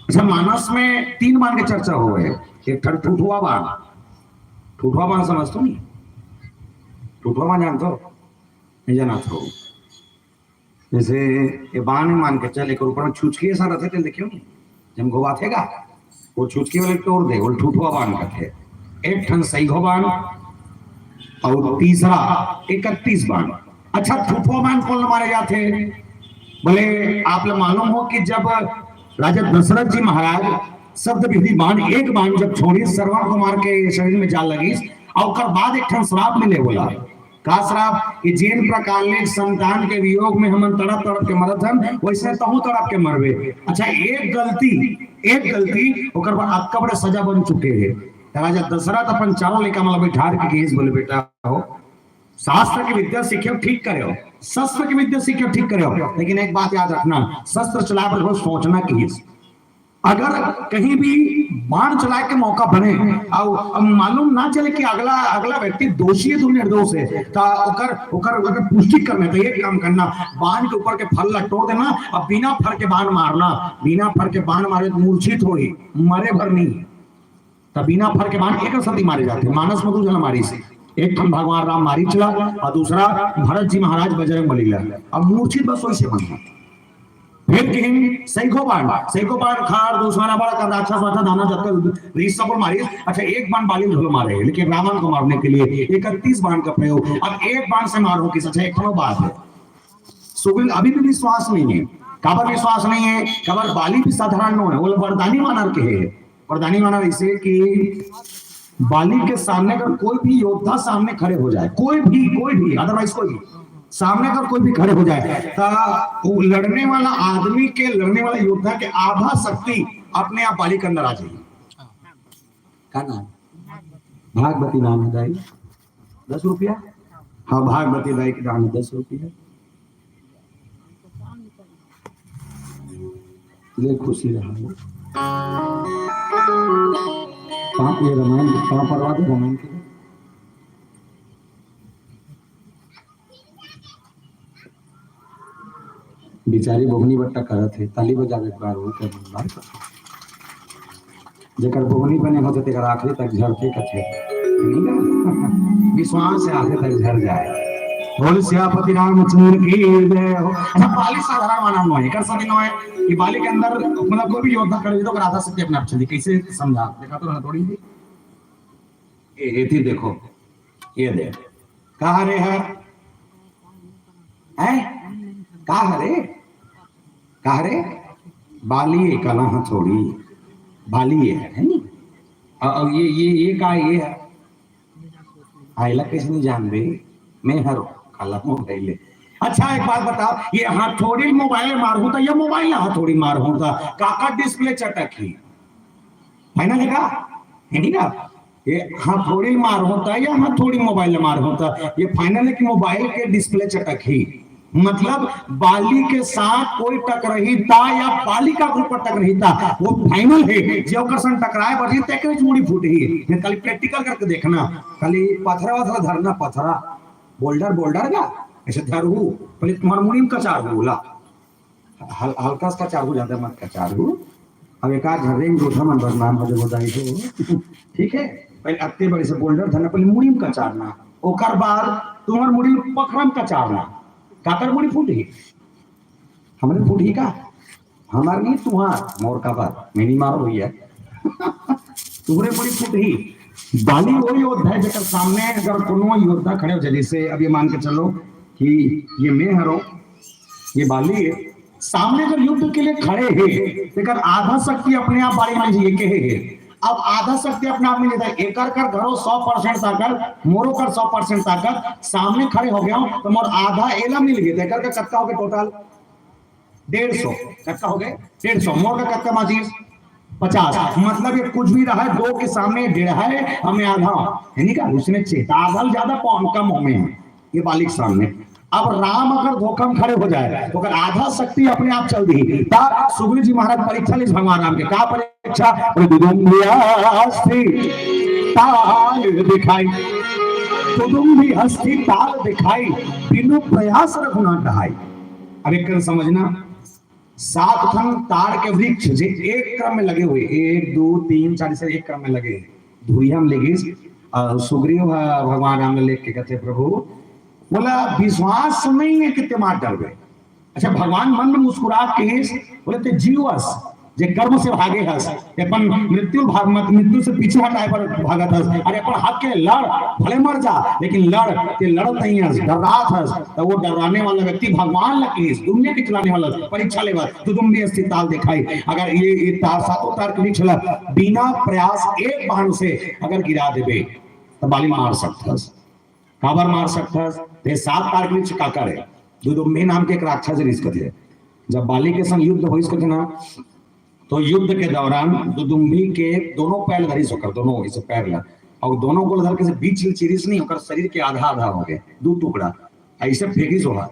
अच्छा, मानस में तीन बाण के चर्चा हो है, एक ठन ठुठुआ बाण, ठुठुआ बाण समझ तो नहीं, ठुठुआ बाण जानते हो? नहीं जाना था। जैसे ये बाण मान के चल, एक ऊपर में छुचकी ऐसा रहते थे, देखियो नहीं, जब गोवा थे का, वो छुचकी वाले तोड़ दे, वो ठुठुआ बाण कहते। एक ठन सही गो बाण, और तीसरा इकतीस बाण। अच्छा, ठुठुआ बाण कौन मारे जाते? बोले, आप लोग मालूम हो कि जब राजा दशरथ जी महाराज शब्द विधि बाण, एक बाण जब छोड़ी, श्रवण कुमार के शरीर में जा लगी, और ओकर बाद एक ठन श्राप मिले बोला, का श्राप? कि जिन प्रकार ले संतान के वियोग में हमन तड़प तड़प के मरत हन, वैसे तहु तड़प के मरबे। अच्छा, एक गलती, एक गलती, ओकर बाद अतका बड़े सजा बन चुके हे। त राजा दशरथ अपन चारों लइका मन ला बैठार के कहिस, बोले, बेटा हो, शास्त्र की विद्या सीखे हो, ठीक करे हो, शस्त्र की विद्या सीखे हो, ठीक करे हो, लेकिन एक बात याद रखना, शस्त्र चलाए बर सोचना कहिस। अगर कहीं भी बाण चलाए के मौका बने और अब मालूम ना चले कि अगला, अगला व्यक्ति दोषी है तो निर्दोष है, तो ओकर, ओकर, ओकर पुष्टि करने तो एक काम करना, बाण के ऊपर के फर ला तोड़ देना, अब बिना फर के बाण मारना, बिना फर के बाण मारे तो मूर्छित होही, मरे भर नहीं। तब बिना फर के बाण एक सती मारे जाते, मानस में दू जना मारिस, एक ठन भगवान राम मारीच ला और दूसरा भरत जी महाराज बजरंग बली ला। अब मूर्छित बस वैसे बनना। फिर किहिन सैको बाण, सैको बाण खार दूसरा ना बड़ा कर राक्षस माथा दाना जब तक ऋषभ को मारिस। अच्छा, एक बाण बाली धुल मारे, लेकिन रावण को मारने के लिए इकतीस बाण का प्रयोग। अब एक बाण से मारो किस, अच्छा, एक ठनो बात है। सुग्रीव अभी भी विश्वास नहीं है। काबर विश्वास नहीं है? काबर बाली भी साधारण नो है, वो वरदानी वानर के है। वरदानी वानर ऐसे कि बाली के सामने अगर कोई भी योद्धा सामने खड़े हो जाए, कोई भी, कोई भी, अदरवाइज कोई भी सामने अगर कोई भी खड़े हो जाए, तो वो लड़ने वाला आदमी के, लड़ने वाला योद्धा के आधा शक्ति अपने आप बाली के अंदर आ जाएगी। का नाम? भागवती नाम है दाई। दस रुपया? हाँ, भागवती दाई के नाम है, दस रुपया। ले, खुशी रहा। पाँच, ये रामायण, पाँच परवा दे रामायण के। बेचारी बोहनी बट्टा करत हे, ताली बजावे के बार वो कर बार। जेकर बोहनी बने होथे तेकर आखिरी तक झरथे कथे। विश्वास से आखिरी तक झर जाए। बोल सियापति रामचंद्र की जय हो। अच्छा, बाली साधारण मानव नोहे, एकर सभी नोहे कि बाली के अंदर मतलब कोई भी योद्धा खड़े हो तो आधा शक्ति अपने आप चली। कैसे समझा? देखा तो ना थोड़ी सी। ये, ये थी देखो, ये दे। कहा रे है? हैं? कहा रे? कहा रे? बाली ये कला हथौड़ी। बाली ये है, है नी? और, और ये, ये, ये का ये है? आइला कैसे नहीं जान दे? मैं हर काला मोबाइल है। अच्छा, एक बात बताओ, ये हथौड़ी मोबाइल मार होता या मोबाइल हथौड़ी मार होता? काका डिस्प्ले चटक ही। फाइनल है का? है नहीं ना? ये हथौड़ी मार होता या हथौड़ी मोबाइल मार होता? ये फाइनल है कि मोबाइल के डिस्प्ले चटक ही। मतलब बाली के साथ कोई टकरही ता या बाली का ऊपर टकरही ता, वो फाइनल है। जे ओकर संग टकराए बरही तेकरे मुड़ी फूट ही। ये खाली प्रैक्टिकल करके देखना, खाली पथरा वथरा धरना, पथरा बोल्डर बोल्डर का ऐसे धरहू, पहले तुम्हार मुड़ी में कचार होला। हल-, हल्का सा कचार हो जाता है, मत कचार हो। अब एक आध झर्रे में जोधा मन बदनाम हो जाए, बताई तो। ठीक है, पहले अत्ते बड़े से बोल्डर धरना, पहले मुड़ी में कचारना, ओकर बाद तुम्हार मुड़ी पखरम कचारना। काकर मुड़ी फूट ही? हमरे फूट ही का? हमार नहीं, तुम्हार, मोर का बात, मैं नहीं मारो भैया। तुम्हरे मुड़ी फूट ही। बाली वो योद्धा है जेकर सामने अगर कोनो योद्धा खड़े हो जाए, जैसे अब ये मान के चलो कि ये मैं हरो, ये बाली है, सामने अगर युद्ध के लिए खड़े है, तेकर आधा शक्ति अपने आप बाली में ये कहे है। अब आधा शक्ति अपने आप में लेता है, एकर कर घरो सौ परसेंट ताकत, मोरो कर सौ परसेंट ताकत, सामने खड़े हो गया हूँ तो मोर आधा एला मिल गया, एकर का कत्ता हो गया टोटल? डेढ़ सौ। कत्ता हो गए? डेढ़ सौ। मोर का कत्ता माचिस? पचास। मतलब ये कुछ भी रहा है, दो के सामने डेढ़ है, हमें आधा है, नहीं का? उसने चेता आधा ज्यादा कौन कम हमें है, ये बाली के सामने। अब राम अगर धोखा में खड़े हो जाए तो अगर आधा शक्ति अपने आप चल दी, तब सुग्रीव जी महाराज परीक्षा लीस भगवान राम के। का परीक्षा? बोले, दुदुम्भी अस्थि ताल दिखाई, दुदुम्भी अस्थि ताल दिखाई, बिनु प्रयास रघुनाथ ढाई। अब एक कर समझना, सात ठन ताड़ के वृक्ष जे एक क्रम में लगे हुए, एक, दो, तीन, चार, से एक क्रम में लगे, धुरिया में लेगिस, और सुग्रीव ह भगवान राम ले लेके कहते, "प्रभु, बोला, विश्वास नहीं है कि ते मार डालबे।" अच्छा, भगवान मन में मुस्कुरा के कहिस, बोले, "ते जीव अस, जे कर्म से भागे हस, ते अपन मृत्यु भाग मत, मृत्यु से पीछे हटाए पर भागत हस, अरे अपन हक के लड़, भले मर जा, लेकिन लड़, ते लड़त नहीं हस, डर्रात हस।" तो वो डराने वाला व्यक्ति भगवान ला कहिस, दुनिया के चलाने वाला, परीक्षा लेवा, दुदुम्भी अस्थि ताल दिखाई। अगर ये, ये तार, सातों तार के वृक्ष ला बिना प्रयास एक बाण से अगर गिरा देबे, तो बाली मार सकत हस। काबर मार सकत हस? ते सात तार के वृक्ष काकर है? दुदुम्भी नाम के एक राक्षस रिहिस कथे। जब बाली के संग युद्ध होइस कथे ना, तो युद्ध के दौरान दुदुम्भी के दोनों पैर धरिस ओकर, दोनों इसे पैर ला, और दोनों गोल धर के से बीच में चीरिस नहीं, ओकर शरीर के आधा आधा हो गए, दो टुकड़ा, ऐसे फेंकिस ओहा।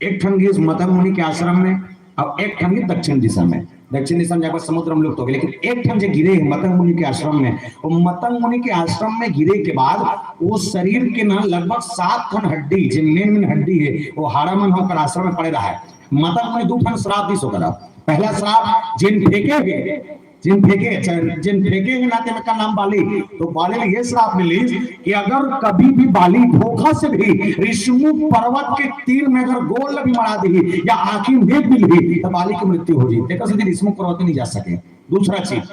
एक ठन गिस मतंग मुनि के आश्रम में, और एक ठन गिस दक्षिण दिशा में। दक्षिण दिशा में जाकर समुद्र में लुप्त हो गए, लेकिन एक ठन जे गिरे है मतंग मुनि के आश्रम में, वो मतंग मुनि के आश्रम में गिरे के बाद वो शरीर के ना लगभग सात ठन हड्डी, जे मेन मेन हड्डी है, वो हाड़ा मन होकर आश्रम में पड़े रहा है। मतंग मुनि दो ठन श्राप दिस ओकरा। पहला श्राप, जिन फेंके है, जिन फेंके, जिन फेंके है ना, तेन का नाम बाली। तो बाली ला ये श्राप मिलिस कि अगर कभी भी बाली धोखा से भी ऋषिमुख पर्वत के तीर में अगर गोड़ ला भी मड़ा दी या आंखी में देख भी ली, तो बाली की मृत्यु हो जाए। देखो, सीधे ऋषिमुख पर्वत नहीं जा सके। दूसरा चीज,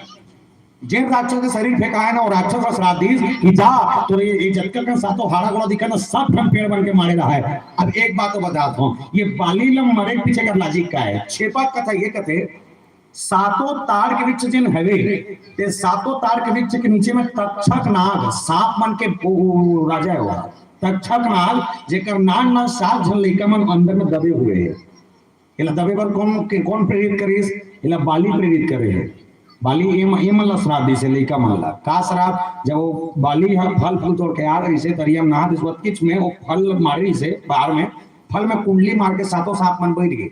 जेन राक्षस के शरीर फेंकाए ना, वो राक्षस का श्राप दिस कि जा, तोरे ये, ये जतका कन सातों हाड़ा गोड़ा दिखा ना, सब ठन पेड़ बन के मारे रहा है। अब एक बात तो बता दो, ये बाली ला मरे के पीछे का logic का है? छेपा कथा ये कथे, सातों ताड़ के वृक्ष जिन हवे, ते सातों ताड़ के वृक्ष के नीचे में तक्षक नाग, सांप मन के वो राजा है वह। तक्षक नाग, जेकर नाग ना सात झन लइका मन अंदर में दबे हुए हैं। एला दबे बर कौन, के, कौन प्रेरित करिस? एला बाली प्रेरित करे है। बाली ए म-, ए मन ला श्राप दिस हे, लइका मन ला। का श्राप? जब वो बाली ह फल फूल तोड़ के आ रहिस हे, तरिया में नहात रिहिस, वतकीच में वो फल मारिस हे बाहर में, फल में कुंडली मार के सातों सांप मन बैठ गए।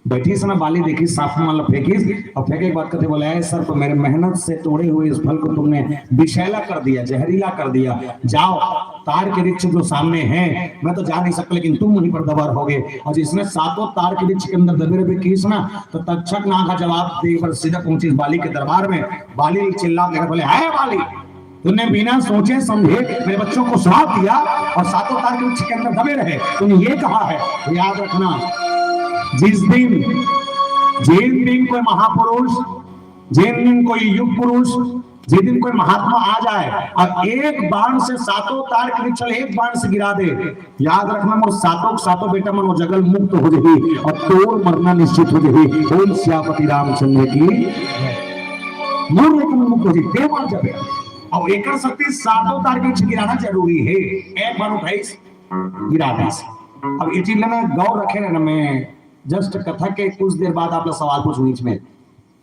बैठिस ना बाली, देखिस सांप मन ला फेंकिस, और फेंके के बाद कथे बोले, "ऐ सर्प, मेरे मेहनत से तोड़े हुए इस फल को तुमने विषैला कर दिया, जहरीला कर दिया, जाओ।" तार के वृक्ष जो सामने है, मैं तो जा नहीं सकता, लेकिन तुम वहीं पर दबा रहोगे। और जिसने सातों तार के वृक्ष के अंदर दबे रहे कृष्णा, तो तक्षक नाग का जवाब दे पर सीधा पहुंची बाली के दरबार में। बाली चिल्ला के बोले, "है बाली, तूने बिना सोचे समझे मेरे बच्चों को श्राप दिया और सातों तार के वृक्ष के अंदर दबे रहे। तूने ये कहा है।" तो याद रखना, जिस दिन, जिन दिन कोई महापुरुष, जिन दिन कोई युग पुरुष, जिस दिन कोई महात्मा आ जाए और एक बाण से सातों तार के वृक्ष एक बाण से गिरा दे, याद रखना, मोर सातों, सातों बेटा मन वो जगह मुक्त हो जाही और तोर मरना निश्चित हो जाही। बोल सियापति रामचंद्र की। मोर लेकिन मुक्त हो जाही, ते मर जाबे। और एकर शक्ति सातों तार के वृक्ष गिराना जरूरी है। एक बार उठाइस, गिरा दीस। अब ये चीज ला मैं गौर रखे रहना, मैं just कथा के कुछ देर बाद आप लोग सवाल पूछूं बीच में।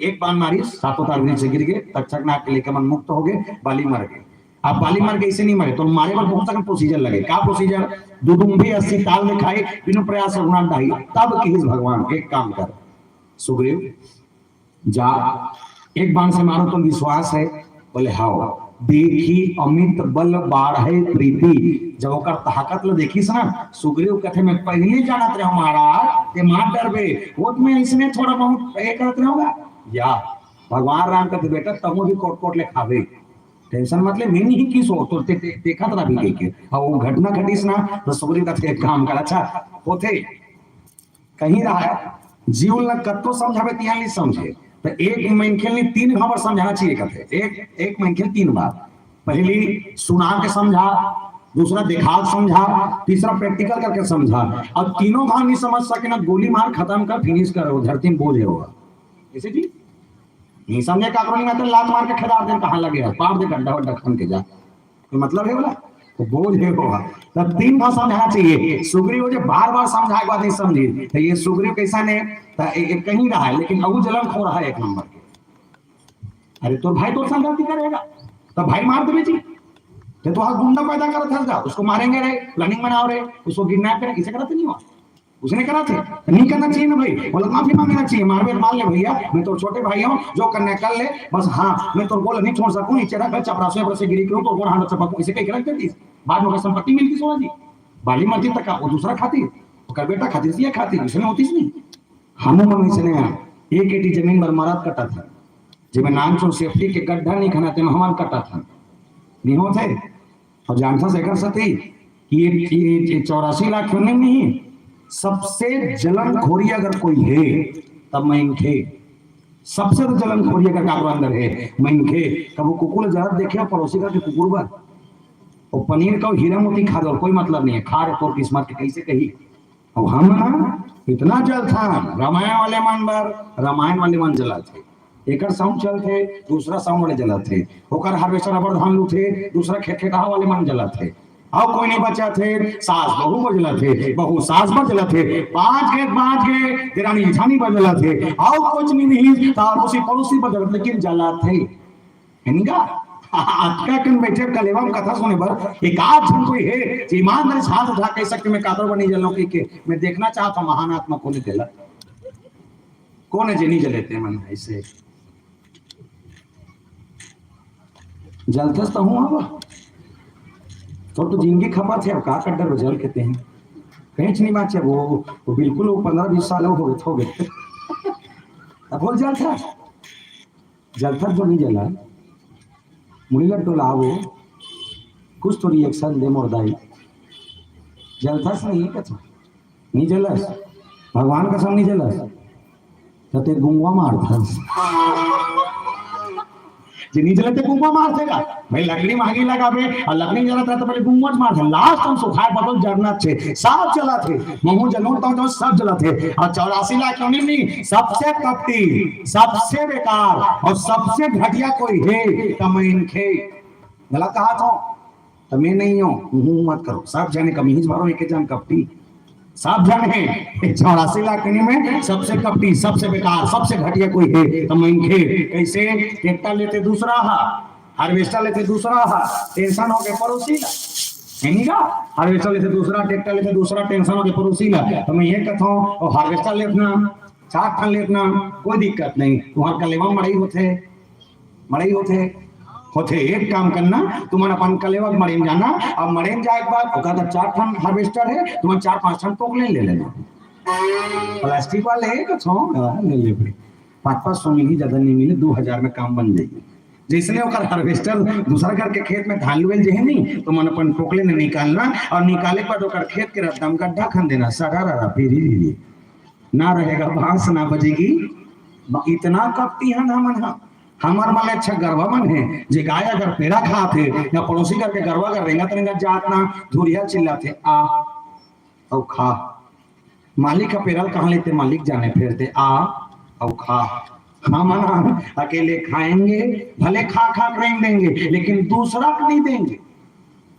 एक बाण मारिस, सातों तार वृक्ष गिर गए, तक्षक नाग के लेकर मन मुक्त हो गए, बाली मर गए। अब बाली मर गए, इसे नहीं मरे, तो मारे बर बहुत सारा प्रोसीजर लगे। का प्रोसीजर? दुदुम्बे अस्सी ताल दिखाए, बिनु प्रयास रघुनाथ डाही। तब किहिस भगवान, "एक काम कर सुग्रीव, जा, एक बाण से मारो तो विश्वास है?" बोले, "हाव।" देखी अमित बल बाढ़े प्रीति, जब ओकर ताकत ल देखिस ना, सुग्रीव कथे, "मैं पहले जानत रहे महाराज, ते मार डरबे, वो तो मैं इसने थोड़ा बहुत ये करत रहे होगा।" या भगवान राम कथे, "बेटा, तमो भी कोट कोट ले खावे, टेंशन मत ले, मैं नहीं किस हो, तो ते, ते, देखत रह भी के।" और वो घटना घटिस ना, तो सुग्रीव कथे, "एक काम कर, अच्छा होथे, कहीं रहा है, जीव ल कत्तो समझावे, तिहां नहीं समझे।" तो एक मनखे ले तीन घावर समझाना चाहिए, कहते हैं। एक, एक मनखे ले तीन बार, पहली सुना के समझा, दूसरा दिखा के समझा, तीसरा प्रैक्टिकल करके समझा। और तीनों घाव नहीं समझ सके ना, गोली मार, खत्म कर, फिनिश कर, वो धरती में बोझ है होगा। ऐसे जी, नहीं समझे काकरो नहीं, मैं तो लात मार के खेदार दे, कहाँ लगे है, पार दे गड्ढा वड्ढा खन के जा। कोई मतलब है बोला? तो बोझ है वो। तब तीन बार समझाना चाहिए। सुग्रीव जो बार बार समझाए के बाद नहीं समझी, तो ये सुग्रीव कैसा ने, तो ए-, ए-, कहीं रहा है, लेकिन अबू जलन खो रहा है एक नंबर के। अरे तो भाई तोर संग गलती करेगा, तो भाई मार देवे जी। तो तू आज गुंडा पैदा करत हस गा, उसको मारेंगे रे, प्लानिंग बनाओ रे, उसको किडनैप करें, इसे करत नहीं हुआ। उसने करा थे, नहीं करना चाहिए ना भाई, बोला माफी मांगना चाहिए। मारबे मार ले भैया, मैं तो छोटे भाई हूँ, जो करना है कर ले, बस हाँ, मैं तो गोल नहीं छोड़ सकूँ, नीचे रख, चपरासे पर से गिरी करूँ तो गोल हाथ चपकूँ, इसे कहीं रख देती। बाद में ओकर संपत्ति मिलती सोना जी, बाली मर्जी तक का, वो दूसरा खाती, ओकर बेटा खाती, ये खाती, इसने होती नहीं। हम मन इसने यहाँ एक एटी जमीन पर मरत कटा था, जेमे नान सो सेफ्टी के गड्ढा नहीं खना, तेमे हमन कटा था, नहीं होते। और जानथस एकर सेती कि ये, ये, ये चौरासी लाख योनि नहीं, सबसे जलन खोरी अगर कोई है, तब मनखे। सबसे तो जलन खोरी अगर काकरो अंदर है, मनखे। कभू कुकुर जलत देखे हो पड़ोसी घर के कुकुर बर? वो पनीर का हीरा मोती खा दो, कोई मतलब नहीं है, खा रे तोर किस्मत के, कैसे कही? अब हम ना इतना जलथन, रामायण वाले मन बर, रामायण वाले मन जलत हे, एकर साउंड चलथे, दूसरा साउंड वाले जलत हे, ओकर हार्वेस्टर अबर धान लूथे, दूसरा खेत खेतहा वाले मन जलत हे, अउ कोई नहीं बचत हे, सास बहू बर जलत हे, बहू सास बर जलत हे, बाँच गे, बाँच गे, देरानी जेठानी बर जलत हे, अउ कुछ नहीं, नहीं, त अड़ोसी पड़ोसी बर जलत, लेकिन जलत हे। है नी का? अतका कन बैठे कलेवा में कथा सुने बर, एक आध झन कोई हे, जे ईमानदारी से हाथ उठा कह सकथे, "मैं काकरो बर नहीं जलंव," कहिके, मैं देखना चाहत हंव महान आत्मा कोन हे तेला। कोन हे जे नहीं जले ते मन ऐसे? जलथस त हूँ अब। तोर तो जिंदगी खपत हे, अब का कर डरबे जल के तें? कहीं नहीं बाँचे, वो, वो बिल्कुल वो पन्द्रह बीस साल हो गए, हो गए। अब बोल जलथस। जलथस तो नहीं जला, मुड़ी ला टोलावो, कुछ तो रिएक्शन दे मोर दाई। जलथस नहीं कछु, नहीं जलस, भगवान कसम नहीं जलस, त तें गुंगवा मारथस। जे नहीं जले ते गुंगवा मारथे का? भाई लकड़ी म आगी लगाबे अउ लकड़ी जलत रहे त पहले गुंगवा मारथे, लास्ट म सुखाय बदल जरना थे, सब जलत हे, महूँ जलूँ त सब जलत हे। अउ चौरासी लाख योनि नहीं, सबसे कपटी, सबसे बेकार अउ सबसे घटिया कोई हे त मैं इनखे गलत कहा था, त मैं नहीं हूँ, हूँ मत करो, सब जाने कमीज भरो एक जान कपटी, सब जाने हे, चौरासी लाख योनि में सबसे कपटी, सबसे बेकार, सबसे घटिया कोई हे त मैं इनखे। कैसे? ट्रैक्टर लेते दूसरा हा, हार्वेस्टर लेते दूसरा हा, टेंशन हो गए पड़ोसी ला, है नहीं का? हार्वेस्टर लेते दूसरा, ट्रैक्टर लेते दूसरा, टेंशन हो गए पड़ोसी ला। त मैं ये कहता हूँ, और हार्वेस्टर लेतना, चार ठन लेतना, कोई दिक्कत नहीं। तुम्हार कलेवा मड़ई होथे, मड़ई होथे, होथे। एक काम करना, तुमन अपन कलेवा के मड़े म जाना, अब मड़े म जाए के बाद ओकर चार ठन हार्वेस्टर हे, तुमन चार पांच ठन पोकलेन ले लेना, प्लास्टिक वाले, एक ठो ले ले भाई, पांच पांच सौ मिलही, ज्यादा नहीं मिले, दू हजार में काम बन जाही। जैसने ओकर हार्वेस्टर दूसरा घर के खेत में धान लुएल जे हे नहीं, तुमन अपन पोकलेन निकालना, और निकाले के बाद ओकर खेत के रद्दा म गड्ढा खन देना, सरा ररा, पीरी रीरी। ना रहेगा बांस, ना बजेगी। इतना कपटी हन हमन हा। हमर मन ले अच्छा गरवा मन हे, जे गाय अगर पेरा खात हे या पड़ोसी घर के गरवा अगर रेंगत रेंगत जात ना, धुरिया चिल्लात हे, "आ अउ खा।" मालिक ह पेरा ल कहाँ लेथे, मालिक जाने, फेरथे, "आ अउ खा।" हमन हा अकेले खाएंगे, भले खा खा रेंग देंगे, लेकिन दूसरा को नहीं देंगे।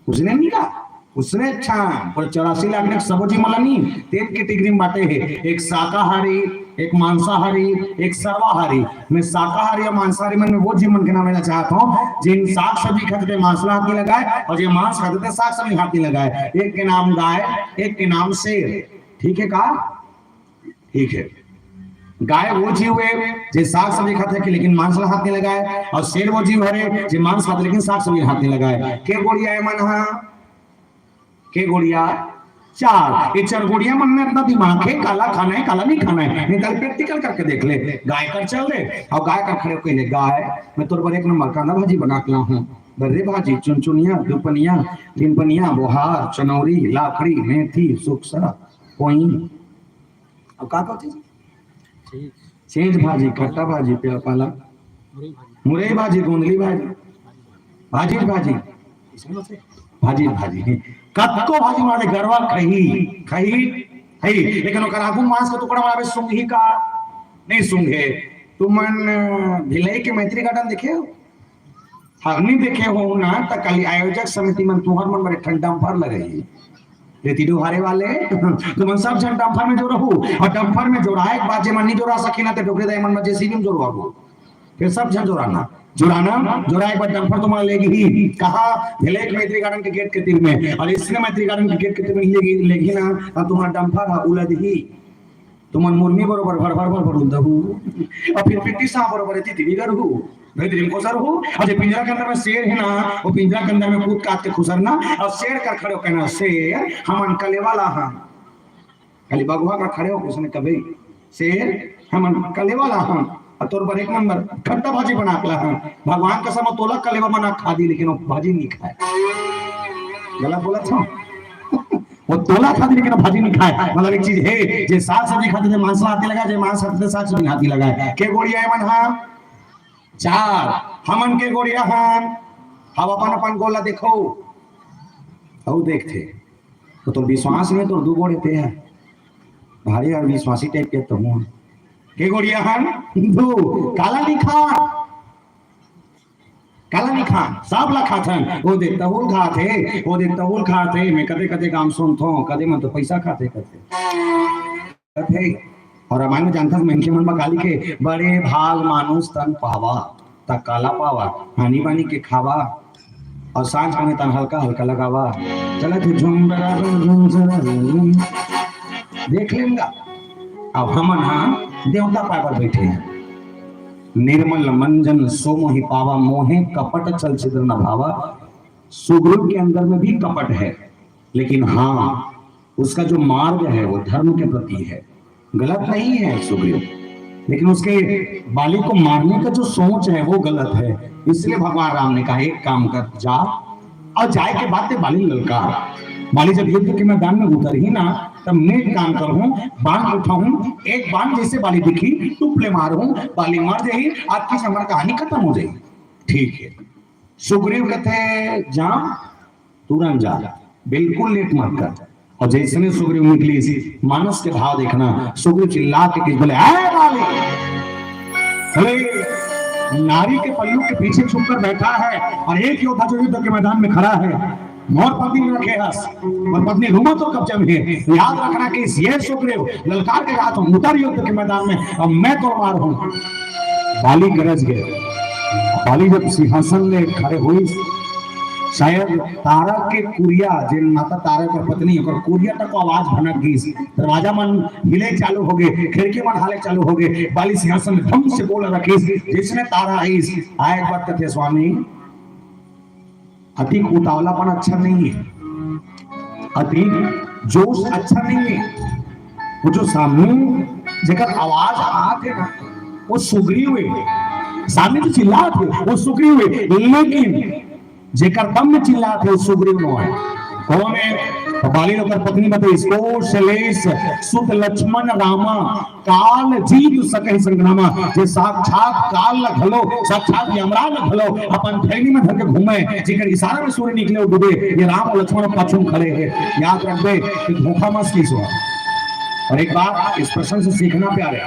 उसने नहीं कहा, उसने अच्छा, पर चौरासी लाख ने सबो जी मला नहीं, तीन कैटेगरी में बांटे हे, एक शाकाहारी, एक मांसाहारी, एक सर्वाहारी। मैं शाकाहारी और मांसाहारी मन में वो जी मन के नाम लेना चाहता हूँ, जिन साग सब्जी खाते थे मांस ला हाथ नहीं लगाए, और जे मांस खाते थे साग सब्जी हाथ नहीं लगाए। एक के नाम गाय, एक के नाम शेर। ठीक है का? ठीक है, गाय वो जीव हे जे साग सब्जी खाथे कि लेकिन मांस ला हाथ नहीं लगाए, और शेर वो जीव हरे जे मांस खाथे लेकिन साग सब्जी हाथ नहीं लगाए। के गोड़िया हे मन हा? के गोड़िया? चार। ये चार गोड़िया मन में इतना दिमाग हे, काला खाना हे, काला नहीं खाना हे, नहीं तो प्रैक्टिकल करके देख ले। गाय कर चल दे और गाय कर खड़े होके ले, "गाय, मैं तोर बर एक नंबर कांदा भाजी बना के ला हूँ, बर्रे भाजी, चुनचुनिया, दुपनिया, तिनपनिया, बोहार, चनौरी, लाखड़ी, मेथी, सुकसा, कोई।" अब का कहते जी? ठीक। चेंच भाजी, खट्टा भाजी, पेड़ पाला, मुरई भाजी। मुरई भाजी, गोंदली भाजी, भाजी भाजी, भाजी भाजी, कतको भाजी मारे गरवा खही, खही, खही, लेकिन ओकर आगू मांस के टुकड़ा मारे सूंघही का? नहीं सूंघे। तुमन भिलाई के मैत्री गार्डन देखे हो? हाँ, नहीं देखे हो ना, त काली आयोजक समिति मन तुहर मन बर एक ठन डंपर लगही। रेती डोहारे वाले, तुमन सब झन डंपर में जोरहू, और डंपर में जोराए के बाद जेमन नहीं जोरा सकिन ना, ते डोकरी दाई मन में जेसीबी में जोरवाबो। फिर सब झन जोराना, जोराना, जोराए के बाद डंपर तुम्हारा लेगही। कहाँ? भिलाई के मैत्री गार्डन के गेट के तीर में। और इसने मैत्री गार्डन के गेट के तीर में लेगही, लेगही ना, तब तुम्हारा डंपर हा उलदही। तुमन मुर्मी बरोबर भर भर भर भर उलदहू, और फिर पिट्टी सांप बरोबर एती तिमी करहू, भीतरी में कोसरहू, और जे पिंजरा के अंदर में शेर हे ना, वो पिंजरा के अंदर में कूद काद के खुसरना, और शेर कर खड़े होके ना, "शेर, हमन कलेवा ला हन।" खाली बघवा कर खड़े होके उसने कबे, "शेर, हमन कलेवा ला हन, और तोर बर एक नंबर खट्टा भाजी बना के ला हन।" भगवान कसम, वो तोला कलेवा बना खा दी, लेकिन वो भाजी नहीं खाए। गलत बोलत हूँ? वो तोला खातिर के भाजी नहीं खाए। मतलब एक चीज हे, जे साग सब्जी खाते थे, मांस ला हाथ नहीं लगाए, जे मांस खाते थे, साग सब्जी हाथ नहीं लगाए। के गोड़िया हे मन हा? चार। हमन के गोड़िया हन? अब अपन अपन गोला देखो। अउ देखथे। तो तोर विश्वास नहीं, तोर दू गोड़े ते है। भारी और विश्वासी टाइप के तो हूँ। के गोड़िया हन? दू। काला नहीं खा। काला नहीं खान, सब ला खाथन। ओ दे तहुल खाथे, ओ दे तहुल खाथे। मैं कदे कदे काम सुनथों, कदे मन तो पैसा खाथे, कथे। कथे। और रामायण में जानथस, मनखे मन मा काली के, "बड़े भाग मानुष तन पावा, त काला पावा, हानि बानी के खावा, और सांझ में तन हल्का हल्का लगावा।" चलत हे झुम बरा झुम झुम झुम। देख लेंगा। अब हमन हा देवता पाए बर बैठे हैं। निर्मल मंजन सो मोहि पावा, मोहे कपट छल छिद्र न भावा। सुग्रीव के अंदर में भी कपट है, लेकिन हाँ, उसका जो मार्ग है वो धर्म के प्रति है, गलत नहीं है सुग्रीव, लेकिन उसके बाली को मारने का जो सोच है वो गलत है। इसलिए भगवान राम ने कहा, "एक काम कर, जा और जाए के बाद ते बाली ललकार।" बाली जब युद्ध के मैदान में उतरही ना, तब मैं एक काम करूँ, बाण उठाऊँ, एक बाण जैसे बाली दिखी, टुप ले मारूँ, बाली मर जाही, आपकी हमार कहानी खत्म हो जाही। ठीक है, सुग्रीव कथे, "जा, तुरंत जा, बिल्कुल लेट मत कर।" और जैसने सुग्रीव निकलिस, मानस के भाव देखना, सुग्रीव चिल्ला के किस बोले, "ए बाली!" अरे, नारी के पल्लू के पीछे छुप कर बैठा है और एक योद्धा जो युद्ध के मैदान में खड़ा है, मोर पत्नी रखे हस, मोर पत्नी रूमा तोर कब्जा में है। याद रखना कि ये सुग्रीव ललकार के कहा, "तुम उतर युद्ध के मैदान में, अब मैं तोर मार हूँ।" बाली गरज गए। बाली जब सिंहासन में खड़े हुई, शायद तारा के कुरिया, जे माता तारा कर पत्नी, ओकर कुरिया तक आवाज भनक गई। दरवाजा मन हिले चालू हो गए, खिड़की मन हाले चालू हो गए। बाली सिंहासन में धम से गोला रखिस, जैसने तारा आइस, आए के बाद कथे, "स्वामी, अति उतावलापन अच्छा नहीं है, अति जोश अच्छा नहीं है। वो जो सामने जेकर आवाज आत हे ना, वो सुग्रीव हे। सामने जो चिल्लात हे, वो सुग्रीव हे, लेकिन जेकर दम में चिल्लात हे, वो सुग्रीव नो हे। कौन हे? तो बाली ओकर पत्नी बताइस, कौशलेश सुत लक्ष्मण रामा, काल जीत सकहि संग्रामा। जे साक्षात काल ला घलो, साक्षात यमराज ला घलो अपन थैली में धर के घूमे, जेकर इशारा में सूर्य निकले अउ डूबे, ये राम अउ लक्ष्मण पाछू में खड़े हे। याद रखबे कि धोखा मत कीस। अउ एक बात इस प्रसंग से सीखना प्यारे,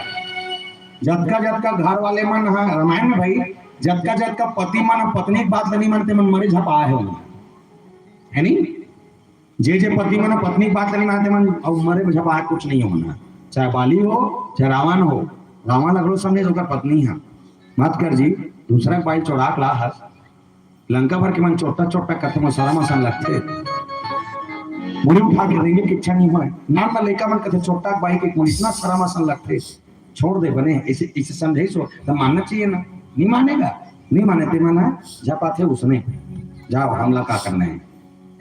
जतका जतका घर वाले मन ह रामायण में भाई, जतका जतका पति मन पत्नी के बात ल नहीं मानते, मन मरे झपाए हे, हे नहीं? जे जे पति मन पत्नी के बात ल नहीं मानते, मन अउ मरे झपाए कुछ नहीं होना। चाहे बाली हो, चाहे रावण हो, रावण अगलो समझे ओकर पत्नी हे। मत कर जी, दूसरा के बाई चोरा के ला हस, लंका भर के मन चोट्टा चोट्टा कथे, मोर शरम असन लगथे। मुड़ी उठा के रेंगे के इच्छा नहीं होय। नान म लइका मन कथे चोट्टा के बाई के मोर इतना शरम असन लगथे। छोड़ दे बने, इसे, इसे समझाइस हो, त मानना चाहिए ना। नहीं मानेगा, नहीं माने ते मन ह झपाथे उसने। जाओ, हमला का करना हे?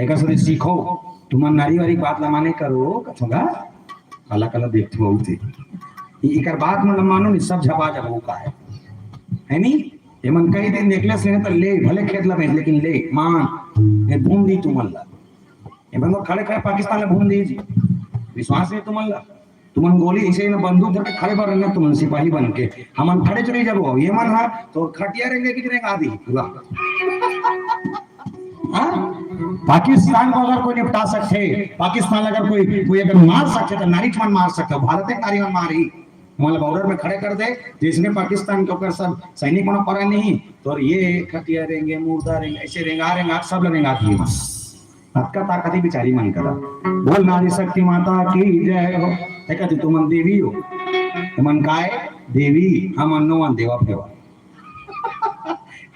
एकर से सीखो, तुमन नारी वारी बात ला माने करो, कथों गा, काला काला देखथो उठे। इ-, इकर बात मन ला मानो नहीं, सब झपा जाबो का हे, हे नहीं? ये मन कही दे नेकलेस लेने त ले, भले खेत ला बेच, लेकिन ले, मान, ये भून दी तुमन ला। ये बंदो खड़े खड़े पाकिस्तान ला भून दी जी। विश्वास नहीं तुमन ला। तुमन गोली इसे ना बंदूक धर के खड़े बर ना, तुमन सिपाही बन के। हमन खड़े चले जाबो। ये मन हा तो खटिया रेंगे कि रेंगा दी पूरा। हाँ? पाकिस्तान को अगर कोई निपटा सकथे, पाकिस्तान अगर कोई, कोई अगर मार सकथे, त नारी मन मार सकथे, भारत के नारी मन मारही। हमन ला बॉर्डर में खड़े कर दे, जइसने पाकिस्तान के ओकर सब सैनिक मन परा नहीं, तो ये खटिया रेंगे, मुर्दा रेंगे, ऐसे रेंगा, रेंगा, सब ला रेंगा दिए मन। अतका ताकत हे बिचारी मन करा। बोल नारी शक्ति माता की जय हो। हे कथे तुमन देवी हो, तुमन काय देवी, हमन नोवन देवा फेवा।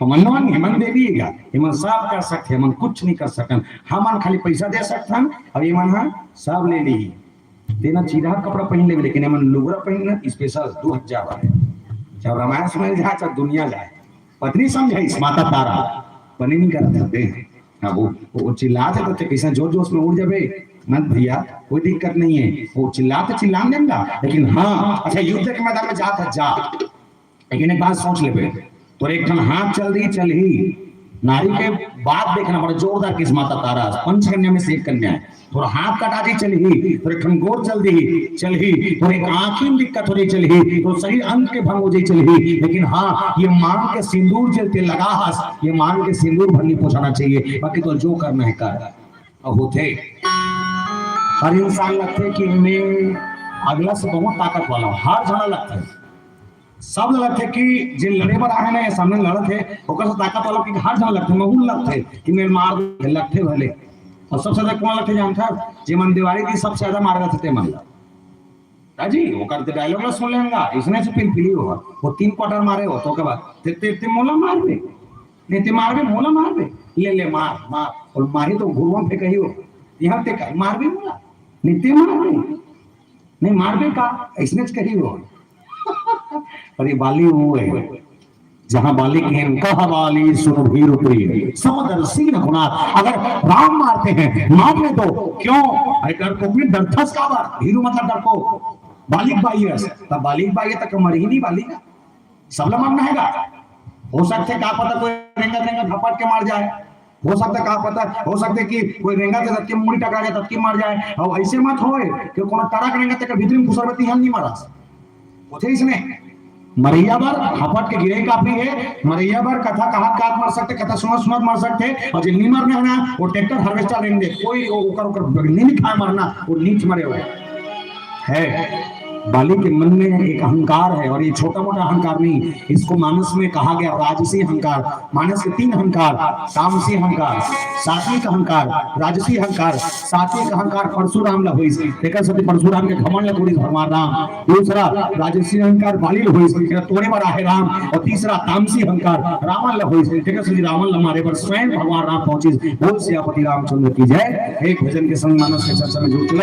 हमन नोवन, हमन देवी हे गा, हमन सब कर सकथे, हमन कुछ नहीं कर सकन। हमन खाली पैसा दे सकथन, अउ ये मन ह सब ले ली। तेना चीरा कपड़ा पहन लेबे, लेकिन एमन लुगरा पहनना स्पेशल दू हजार बार। चाहे रामायण सुने जाए, चाहे दुनिया जाए, पत्नी समझाइस माता तारा, बने नहीं करत हते। हाँ, वो, वो चिल्लात हे तो ते कैसे जोर जोश में उड़ जाबे। मत भैया, कोई दिक्कत नहीं है, वो चिल्लात हे चिल्लान देंगा, लेकिन हाँ, अच्छा, युद्ध के मैदान में जात हे जा, लेकिन एक बात सोच लेबे, तोर एक ठन हाथ चल दी, चलही। नारी के बात देखना, बड़ा जोरदार किस माता तारा, पंच कन्या में से एक कन्या हे। तोर हाथ कटा दी, चलही। तोर एक ठन गोड़ चल दी, चलही। तोर एक आँखी में दिक्कत हो जाई, चलही। तोर शरीर अंग के भंग हो जाई, चलही। लेकिन हाँ, ये मांग के सिंदूर जे ते लगा हस, ये मांग के सिंदूर भर नहीं पहुंचाना चाहिए, बाकी तो जो करना है कर। अउ होथे, हर इंसान लगथे कि मैं अगला से बहुत ताकत वाला हूँ, हर झन लगथे। सब लगथे कि जे लड़े बर आहे ना, ये सामने लड़त हे, ओकर से ताकत वाला कि हर झन लगथे, महूल लगथे कि मैं मार दे, लगथे भले। अउ सबसे ज्यादा कौन लगथे जानथस? जे मन देवारी दिन सबसे ज्यादा मार जाथे ते मन ला। राजी, ओकर ते डायलॉग ला सुन लेंगा, इसने से पिलपिली हो, वो तीन क्वार्टर मारे हो, तो के बाद, ते, ते, ते मोला मारबे, नहीं ते मारबे, मोला मारबे, ले, ले, मार, मार, अउ मारी तो घुरुवा फेंकही हो, यहाँ ते का, मारबे मोला, नहीं ते मारबे, नहीं मारबे का, इसने से कही हो। अरे बाली वो है, जहां बाली के हैं, कहा बाली सुन भीरु प्रिय, समदर्शी रघुनाथ। अगर राम मारते हैं, मारने दो, क्यों? अरे डरपोक, डरथस काबर? भीरु मतलब डरपोक। बाली के बाई अस, तब बाली के बाई तक मरही नहीं बाली का, सबला मरना हे गा। हो सकथे का पता कोई रेंगत रेंगत झपट के मर जाए, हो सकथे का पता, हो सकथे कि कोई रेंगत हे ततके मुड़ी टकरा जाए, ततके मर जाए। अउ ऐसे मत होए कि कोनो ट्रक रेंगत हे भीतरी में घुसर बती हम नहीं मरस। होथे इसने मरइया बर हपट के गिरे काफी हे। मरइया बर कथा कहत कहत मर सकथे, कथा सुनत सुनत मर सकथे। अउ जे नी मरना हे ना, वो ट्रैक्टर हार्वेस्टर रेंग दे, कोई ओ-, ओकर, ओकर नहीं लिखा है मरना, वो नीच मरे हो। है, बाली के मन में एक अहंकार है, और ये छोटा मोटा अहंकार नहीं, इसको मानस में कहा गया राजसी अहंकार। मानस के तीन अहंकार, तामसी अहंकार, सात्विक अहंकार, राजसी अहंकार। सात्विक अहंकार परशुराम ला होइस, तेकर सेती परशुराम के घमंड ला तोड़िस भगवान राम। दूसरा राजसी अहंकार बाली ला होइस, तेला तोड़े बर आहे राम। और तीसरा तामसी अहंकार रावण ला होइस, तेकर सेती रावण ला मारे बर स्वयं भगवान राम पहुंचिस। बोल सियापति रामचंद्र की जय। एक भजन के संग मानस के चर्चा में जुड़ चुका।